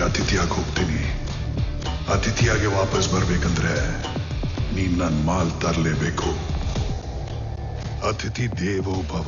ಅತಿಥಿಯಾಗಿ ಹೋಗ್ತೀನಿ ಅತಿಥಿಯಾಗಿ ವಾಪಸ್ ಬರ್ಬೇಕಂದ್ರೆ ನೀನ್ ನನ್ನ ಮಾಲ್ ತರಲೇಬೇಕು ಅತಿಥಿ ದೇವೋ ಭವ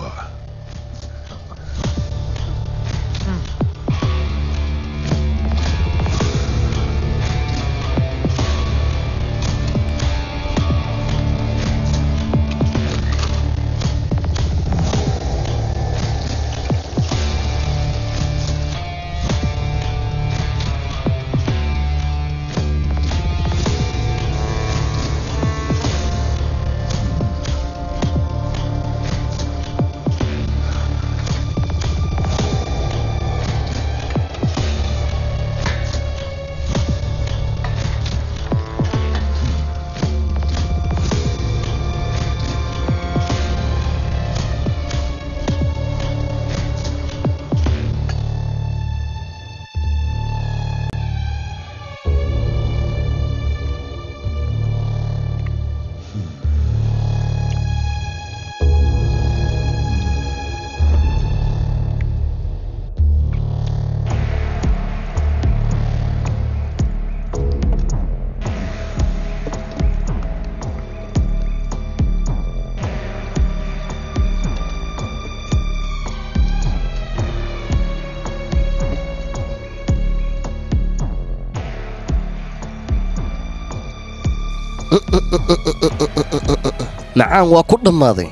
macaan waa ku dhammaaday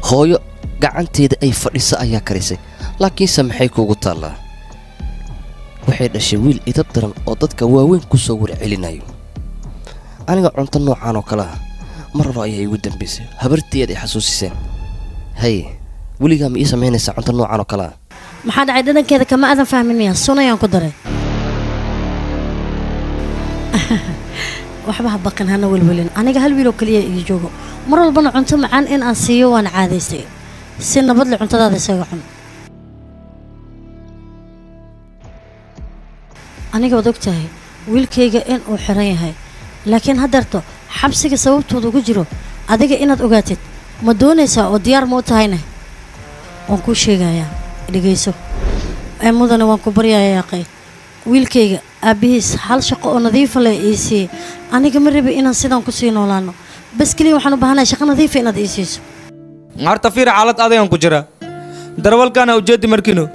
hooyo gacanteeda ay fadhisa ayaa karisay laakiinse maxay kuugu taallaa waxay dhashay wiil idab daran oo dadka waaweyn ku soo warcelinayo aniga cunto noocaan oo kale ah mar hore ayaa iigu dambaysay habartii aad i xasuusiseen haye weligaa ma ii samaynaysaa cunto noocaan oo kale ah maxaa dhacay dhadhankeeda kama aadan fahmin miya sun ayaan ku daray waxba ha baqin hana welwelin aniga hal wiil oo kaliya ii joogo mar walbana cunto macaan in aan siiyo waan caadaystay si nabad leh cuntadaada isaga cun aniga waad ogtahay wiilkayga in uu xiran yahay laakiin haddeerto xabsiga sababtooda ugu jiro adiga inaad ogaatid ma doonaysaa oo diyaar ma u tahayna waan kuu sheegayaa dhegayso ee mudane waan ku baryayaa yaaqay wiilkayga aabbihiis hal shaqo oo nadiifa leh ii siiyey aniga ma rabi inaan sidaan ku sii noolaano bas keliya waxaan u baahanahay shaqo nadiifa inaad ii siiso Horta fiir xaalad adeegan ku jira. Darawalkaana ujeedi markino.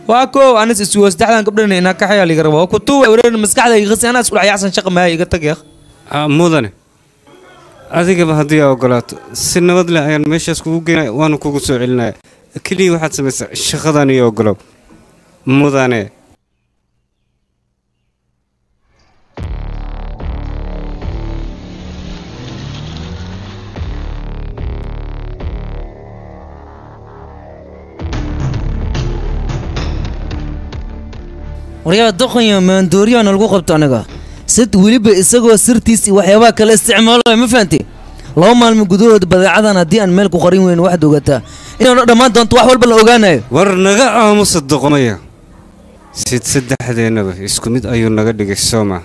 Waa koow anis isugo saddexdan gabdhana inaa kaxayaa liga rabaa. Waa ku tuwa wareer maskaxda iga qasay anaa isku dhex yaacsan shaqa maaya iga tag yaaq. Mudane adigaba haddii aa ogolaato si nabad leh ayaan meeshaas kugu geynaya waana kugu soo celinaya. Keliya waxaad samaysaa shaqadan iyo ogolow mudane. Waryaa doqonya maandooriyaana lagu qabto anaga sid weliba isagoo sirtiis iyo waxyaabaha kale isticmaalayo ma fahanti. 2 maalmo gudahood badeecadan haddii aan meel ku qarin weyn waxaad ogataa inaanu dhammaan doonto wax walba la ogaanayo. War naga aamusa doqomaya. Sid saddexdeennaba isku mid ayuu naga dhigay sooma.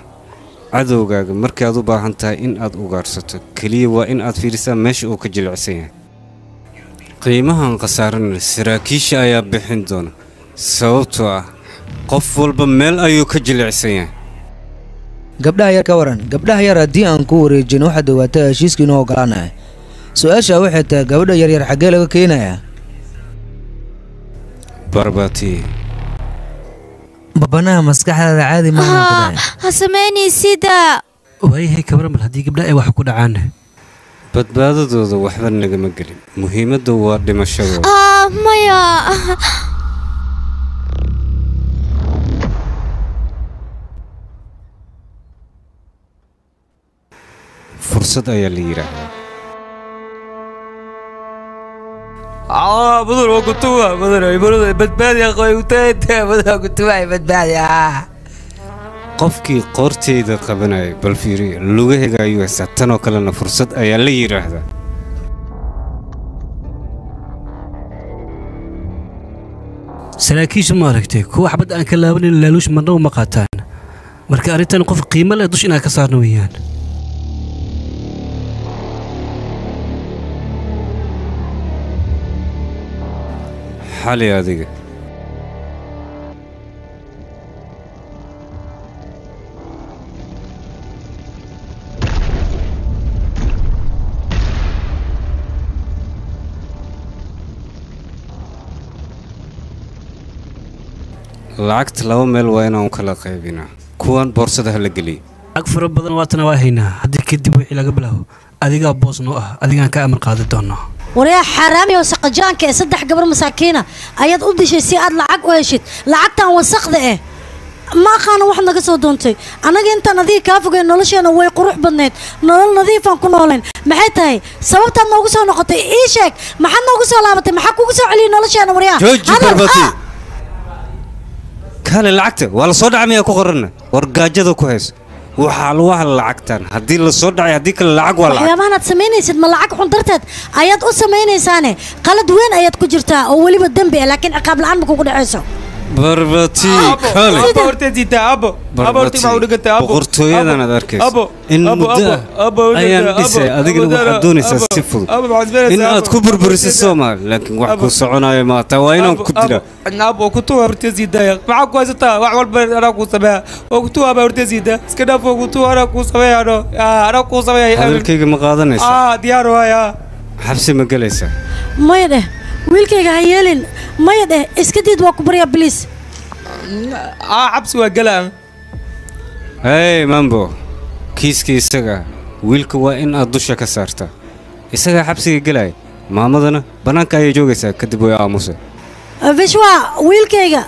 Cadowgaaga markaad u baahan tahay in aad ugaarsato keliya waa in aad fiirisaa meesha uu ka jilicsan yahay. Qiimahan khasaarana saraakiisha ayaa bixin doona sababtoo ah qof walba meel ayuu ka jilicsan yahay. Gabdhaha yar ka waran. Gabdhaha yar haddii aan ku wareejin waxaad ogaataa heshiiska inuu ogolaanayo. Su-aasha waxay tahay gabadha yaryar xaggee laga keenayaa? Barbati. Babanaha maskaxdaada caadi maaha ku dhahay. Ha samaynaysidaa. Waayahay kabaran bal haddii gabdhaha ay wax ku dhacaan. Badbaadadooda waxba nagama gelin. Muhiimaddu waa dhimashadooda. Maya. Fursad ayaa la yidhaahdaa. Badan waa kutuwa badan badan badbaadi qoy utayta badan kutuwa badbaadi. Qofkii qoorteyda qabanayay bal fiiriyo lugahayga ayuu haystaa. Tan oo kalena fursad ayaa la yidhaahdaa. Saraakiisha ma aragtay kuwa xabad aan ka laabanin laaluush marnaba ma qaataan. Marka arrintan qof qiimo leh dush inaan ka saarno weeyaan. Xali adiga. Lacagta 2 meel waa inaan kala qaybinaa. Kuwan boorsada ha la geliyo. Lacag fara badan waatana waa haynaa. Haddii kadib wixii laga bilaabo adigaa boos noo ah adigaan ka amar qaadi doonaa. Waryaa xaaraami oo saqajaanka ee 3 gabar masaakiina ayaad u dishay si aad lacag u heshid. Lacagtan wasaqda eh ma aqaano wax naga soo doontay. Anaga intaan adiga kaa fogeyn nolosheena way qurux badnayd. Nolol nadiifaan ku noolayn. Maxay tahay sababtaad noogu soo noqotay? Ii sheeg maxaad noogu soo laabatay? Maxaa kugu soo celiyay nolosheena waryaa? Jooji Barbati. Kale lacagta waa la soo dhacay miyaa ku qoranna? War gaajada ku hayso. Waxaa lagu hadla lacagtan haddii la soo dhacay haddii kale lacag waa lacag. Waxyaabahan aad samaynaysid ma lacag xun darteed ayaad u samaynaysaane? Qalad weyn ayaad ku jirtaa oo weliba dembi ah laakiin ciqaab la'aan ma kugu dhacayso. Barbati kale. Abo hortayda abo. Abo hortay ma u dhigantay abo. Boqortooyadan aad arkayso. In muddo ayaan dhisay adigana waxaad doonaysaa si fudud. In aad ku burburiso Soomaali laakiin wax ku soconayo ma taa waa inaan ku dilaa. Abo ku tuwa hortayda. Maxaa ku haysataa? Wax walba anaa ku sameeyaa. Oo ku tuwa hortayda. Iska dhaaf oo ku tuwa anaa ku sameeyaa. Anaa ku sameeyaa. Hadalkayga ma qaadanaysaa? Diyaar waaya. Xabsi ma galaysaa? Maya dheh wiilkayga ha yeelin. Maya dheh iska diid waa ku baryaa bliis. Xabsi waa galaa. Hey Mambo, kiiskii isaga wiilka waa in aad dusha ka saartaa. Isagaa xabsiga galaya, maamadana bannaanka ayay joogaysaa kadib way aamusay. Vishwa wiilkayga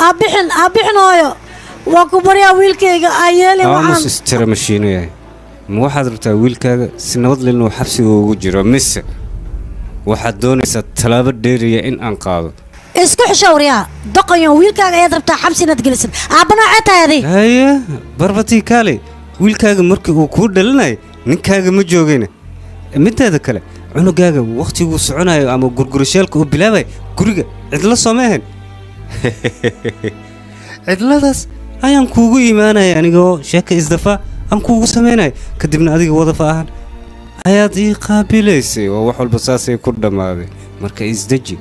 aabixin aabixin hooyo waa ku baryaa wiilkayga ha yeelin Aamus waxaan. istira mashiino yahay. Ma waxaad rabtaa wiilkaaga si nabad leh inuu xabsiga ugu jiro mise waxaad doonaysaa tallaabo dheeriya in aan qaado? Isku xisho waryaa doqonyo wiilkaaga ayaad rabtaa xabsi inaad gelisid. Aabba noocee tahay adig? Haye Barbati kaale wiilkaaga markii uu kuu dhalinayo ninkaaga ma joogayna. Mideeda kale cunugaaga waqtiguu soconayo ama gurgurashaalka uu bilaabayo guriga cidlo sooma ahayn. Cidladaas ayaan kuugu imaanaya anigoo sheeka isdafaa aan kuugu samaynaya kadibna adiga wadafa ahaan ayaad ii qaabilaysay oo wax walba saasay ku dhammaaday. Marka isdeji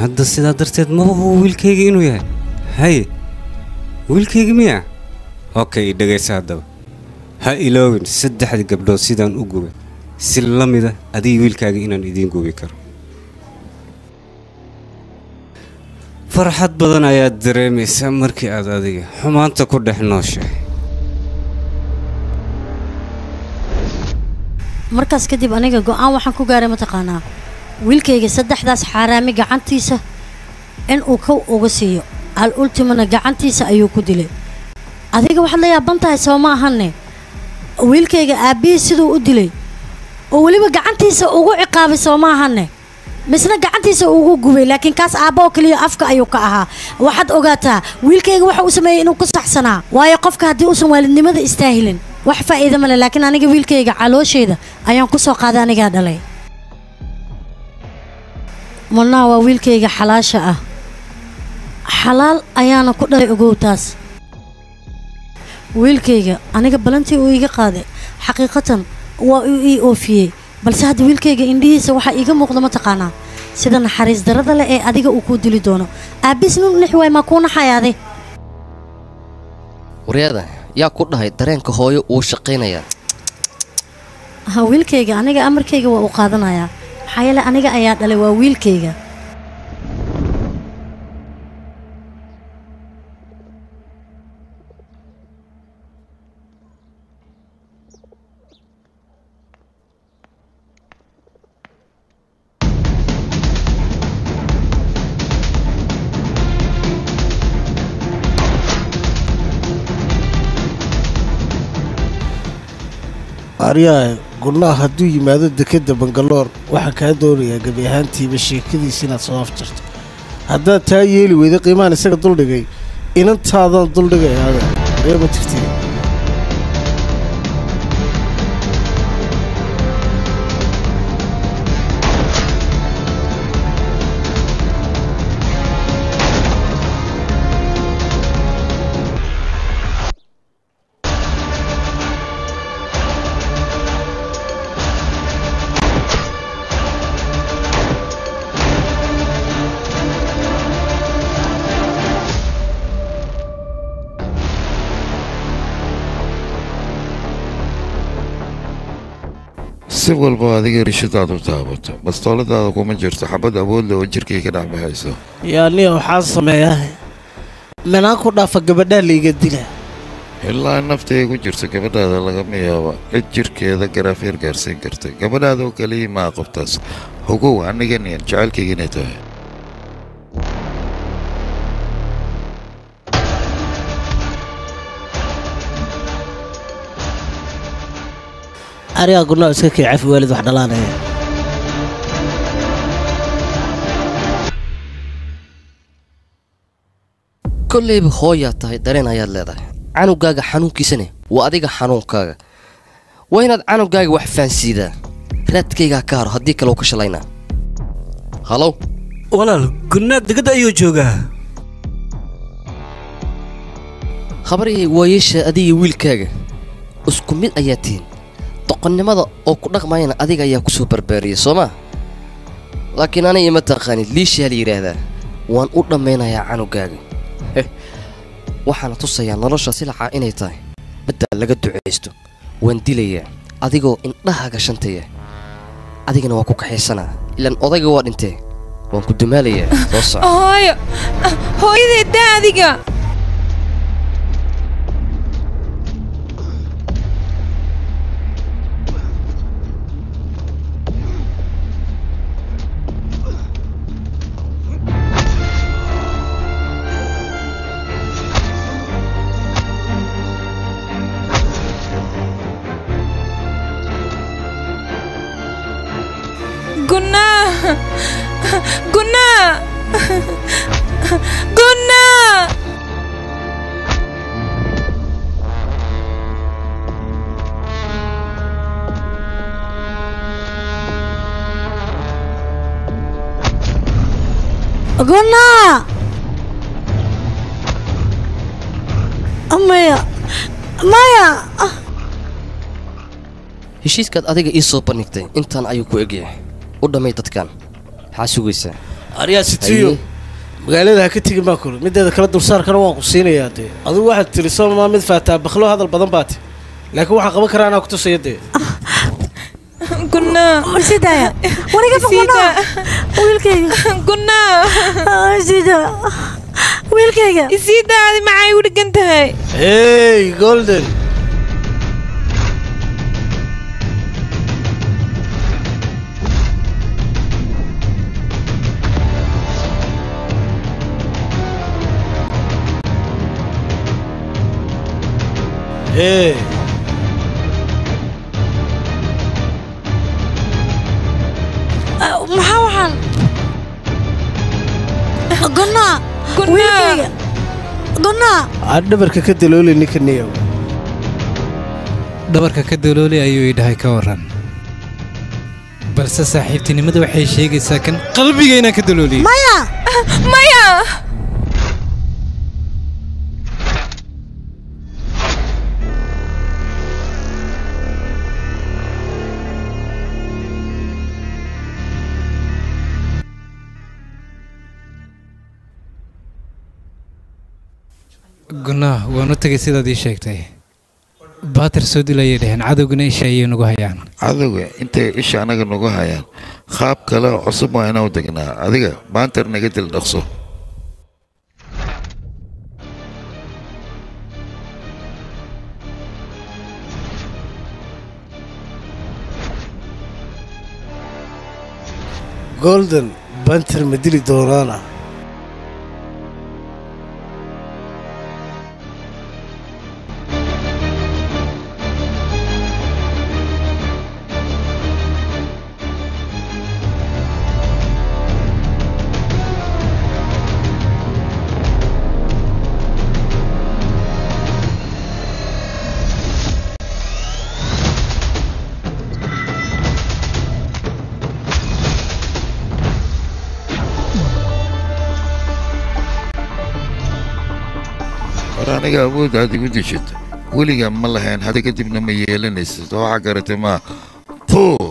hadda sidaa darteed maba hubo wiilkayga inuu yahay. Haye wiilkayga miya? Okay dhegaysa haddaba. Ha iloowin 3 gabdhood sidaan u gubay si la mid ah adiga wiilkaaga inaan idiin gubi karo. Farxad badan ayaad dareemaysaa markii aad adiga xumaanta ku dhex nooshahay. Markaas kadib aniga go'aan waxaan ku gaaray mataqaanaa wiilkayga saddexdaas xaaraami gacantiisa in uu kow uga siiyo, al ultimana gacantiisa ayuu ku dilay. Adiga waxaad la yaaban tahay soo ma ahane wiilkayga aabbihii siduu u dilay oo weliba gacantiisa ugu ciqaabay soo ma ahane, misna gacantiisa ugu gubay, laakiin kaas aabba oo keliya afka ayuu ka ahaa. Waxaad ogaataa wiilkayga waxa uu sameeyey inuu ku saxsanaa, waayo qofka haddii uusan waalidnimada istaahilin wax faa'iido male. Laakiin aniga wiilkayga caloosheeda ayaan ku soo qaaday, anigaa dhalay. Munaa waa wiilkayga xalaasha ah, xalaal ayaana ku dhalay, ogow taas. Wiilkayga aniga balantii uu iiga qaaday xaqiiqatan waa uu ii oofiyey, balse hadda wiilkayga indhihiisa waxaa iiga muuqda mataqaanaa sida naxariis darrada leh ee adiga uu kuu dili doono. Aabbiis nin nix waay maa kuu naxayaade. Waryaada yaa ku dhahay dareenka hooyo wuu shaqaynayaa. Ha, wiilkayga aniga amarkayga waa uu qaadanayaa, maxaa yeele aniga ayaa dhalay, waa wiilkayga. Aryaha gurnaha hadduu yimaado dekedda Bangaloor, waxaan kaa doonayaa gebi ahaantiiba sheekadiisa inaad soo afjarto. Haddaad taa yeeli weyda qiimahan isaga duldhigay, inantaadaan duldhigayaada ree ma jirtee. Si walba adiga rishadaad u taabato, bastooladaada kuma jirto xabad awood leh oo jirkay ka dhex baxayso. Yaa niya waxaa sameeyaa manaan ku dhaafa gabadhaa layga dila. Ilaa naftay ku jirto gabadhaada lagama yaabo cid jirkeeda garaafyar gaarsiin karta. Gabadhaada oo kaliya maa qoftaas. Hugow aniga niyan jacaylkayga inay tahay. Arigaa gurnaa iska kii cafi waalid wax dhalaanaya. Kollayba hooyaa tahay, dareen ayaad leedahay. Canugaaga xanuunkiisane waa adiga xanuunkaaga. Waa inaad canugaaga wax fahansiidaa. Raadkaygaa ka haro, haddii kale uu ka shalaynaa. Halow walaal, gurnaa degada ayuu joogaa. Khabarihii waayeesha adiga wiilkaaga isku mid ayaa tihiin. Doqonnimada oo ku dhaqmayana adiga ayaa ku soo barbaariyay soo maa? Laakiin aniga ima taqaanid, liishaa la yidhaahdaa. Waan u dhammaynayaa canugaaga. Waxaana tusayaa nolosha silacaa inay tahay badda laga ducaysto. Waan dilayaa adigoo indhahaaga shantaya, adigana waa ku kaxaysanaa, ilaan odayga waa dhintee. Waan ku dumaalayaa, soo soco. Hooyo, hooyadee daa adiga. Guna, Guna, Guna. Guna, maya maya. Heshiiskaad adiga ii soo bandhigtay intaan ayuu ku egyahay. U dhammay dadkan, maxaa sugaysaa? Aryaa sitiyo, magaalada ha ka tegin baa kuli. Mideeda kale dulsaarkana waan ku siinayaa dee. Adigu waxaad tiri soo maa mid faataa baklo hadal badan baa ti, laakiin waxaan qaban karaa anaa ku tusaya dee. Gunna Sidaya wariga Sida. Wiilkayga Gunna sida wiilkayga Sida adi maxay u dhigan tahay? Hey Golden, hey. Maxaa waxaan Gunna wiilkayga Gunna Aad dhabarka ka dalooli ninka niyow. Dhabarka ka dalooli ayuu ii dhahay, ka waran. Balse saaxiibtinimada waxay sheegaysaa kan qalbiga inaan ka dalooliyey. Maya maya. Gunna waan u tagay sidaad ii sheegtay. Baatir soo dilayay dheheen, cadowguna isha ayay nagu hayaan. Cadowga intay isha anaga nagu hayaan, qaab kale oo cusub waa inaan u degnaa. Adiga baantar naga dil dhaqso. Golden, banter ma dili doonaana? War aniga awood aad igu dishid weligaa ma lahayn, hadda kadibna ma yeelanaysid. Waxaa garatay maa tuu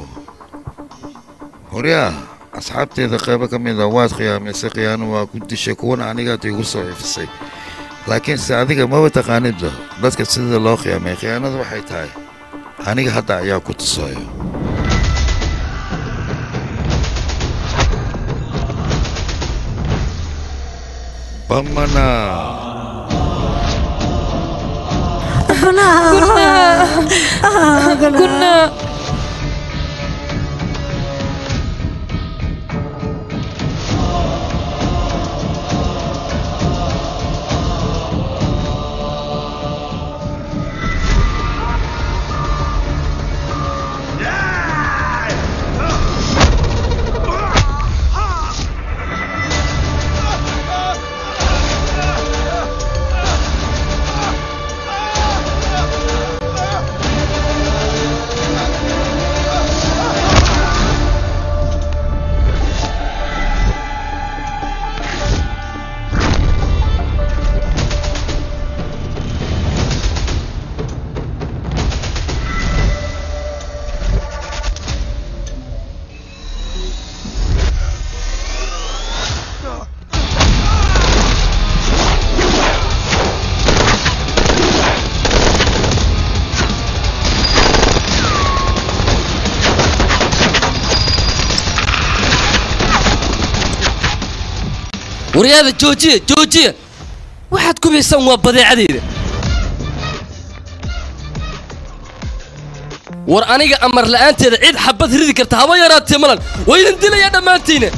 horyaa asxaabteeda qaybo ka mid a waad khiyaamaysay, khiyaano waa ku dishay, kuwana anigaad igu soo ifisay. Laakiinse adiga maba taqaanidba dadka sida loo khiyaamay. Khiyaanadu waxay tahay aniga hadda ayaa ku tusayo. Bamana. Gunna Gunna. Waryaada joojiya, joojiya, waxaad kubaysaan waa badeecadeyda. War aniga amar la'aanteeda cid xabad ridi karta haba yaraatee malan, waa idin dilayaa dhammaantiina.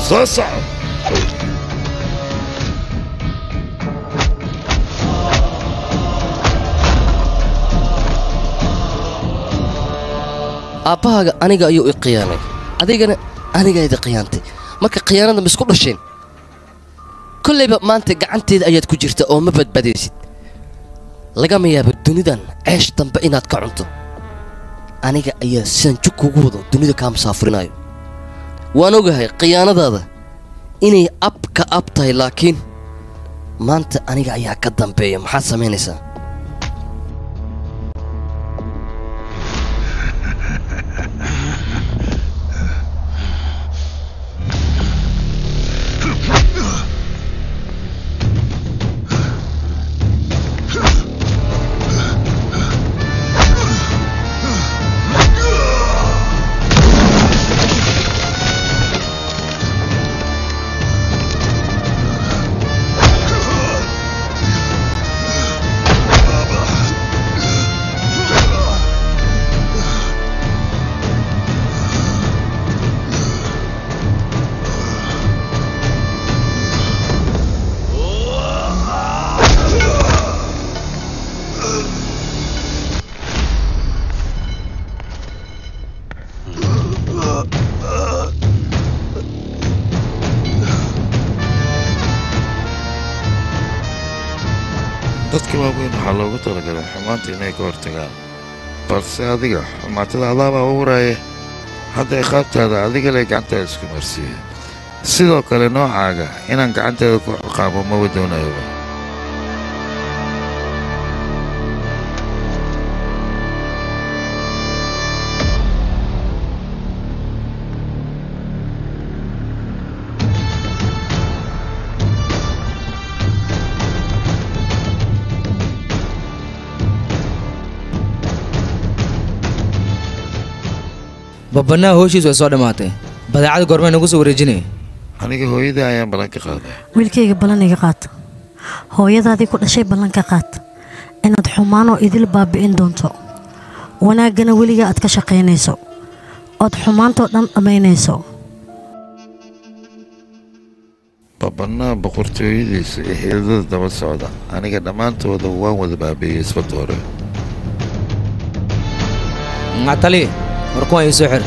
Soo soco. Aabbahaaga aniga ayuu i khiyaanay, adigana aniga idi khiyaantay. Marka khiyaanada ma isku dhasheen? Kollayba maanta gacanteeda ayaad ku jirta oo ma badbaadaysid. Lagama yaabo dunidan ceesh dambe inaad ka cunto. Aniga ayaa sidan jug kugu wado dunida kaa musaafurinayo. Waan ogahay khiyaanadaada inay ab ka ab tahay, laakiin maanta aniga ayaa ka dambeeya. Maxaad samaynaysaa? Dadka waaweyn waxaa loogu talagalay xumaanta inay ka hortagaan, balse adiga xumaatada adaabaa u huraya. Hadda ciqaabtaada adiga leh gacantaada isku marsiiya. Sidoo kale noocaaga inaan gacanteeda ku ciqaabo maba doonayaba. Babanaa howshiis way soo dhammaatay. Badeecada goormay nagu soo wareejinay? Aniga hooyada ayaan ballan ka qaaday. Wiilkayga ballan iga qaat. Hooyadaadii ku dhashay ballan ka qaat inaad xumaanoo idil baabi'in doonto, wanaaggana weligaa aad ka shaqaynayso, ood xumaantoo dhan dhammaynayso. Babanaa boqortooyadiisa iyo xididada daba socda aniga dhammaantooda waan wada baabi'iyey isbadda hore. Tali, war kuwan ii soo xir.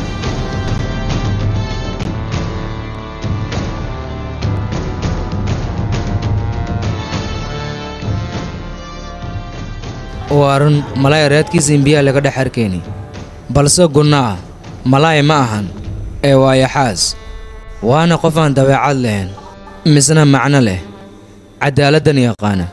Waa run, malaay raadkiisa in biyaha laga dhex arkayni, balse gunnaa malaay ma ahan ee waa yaxaas. Waana qof aan dabeecad lahayn misna macno leh, cadaaladdan yaqaana.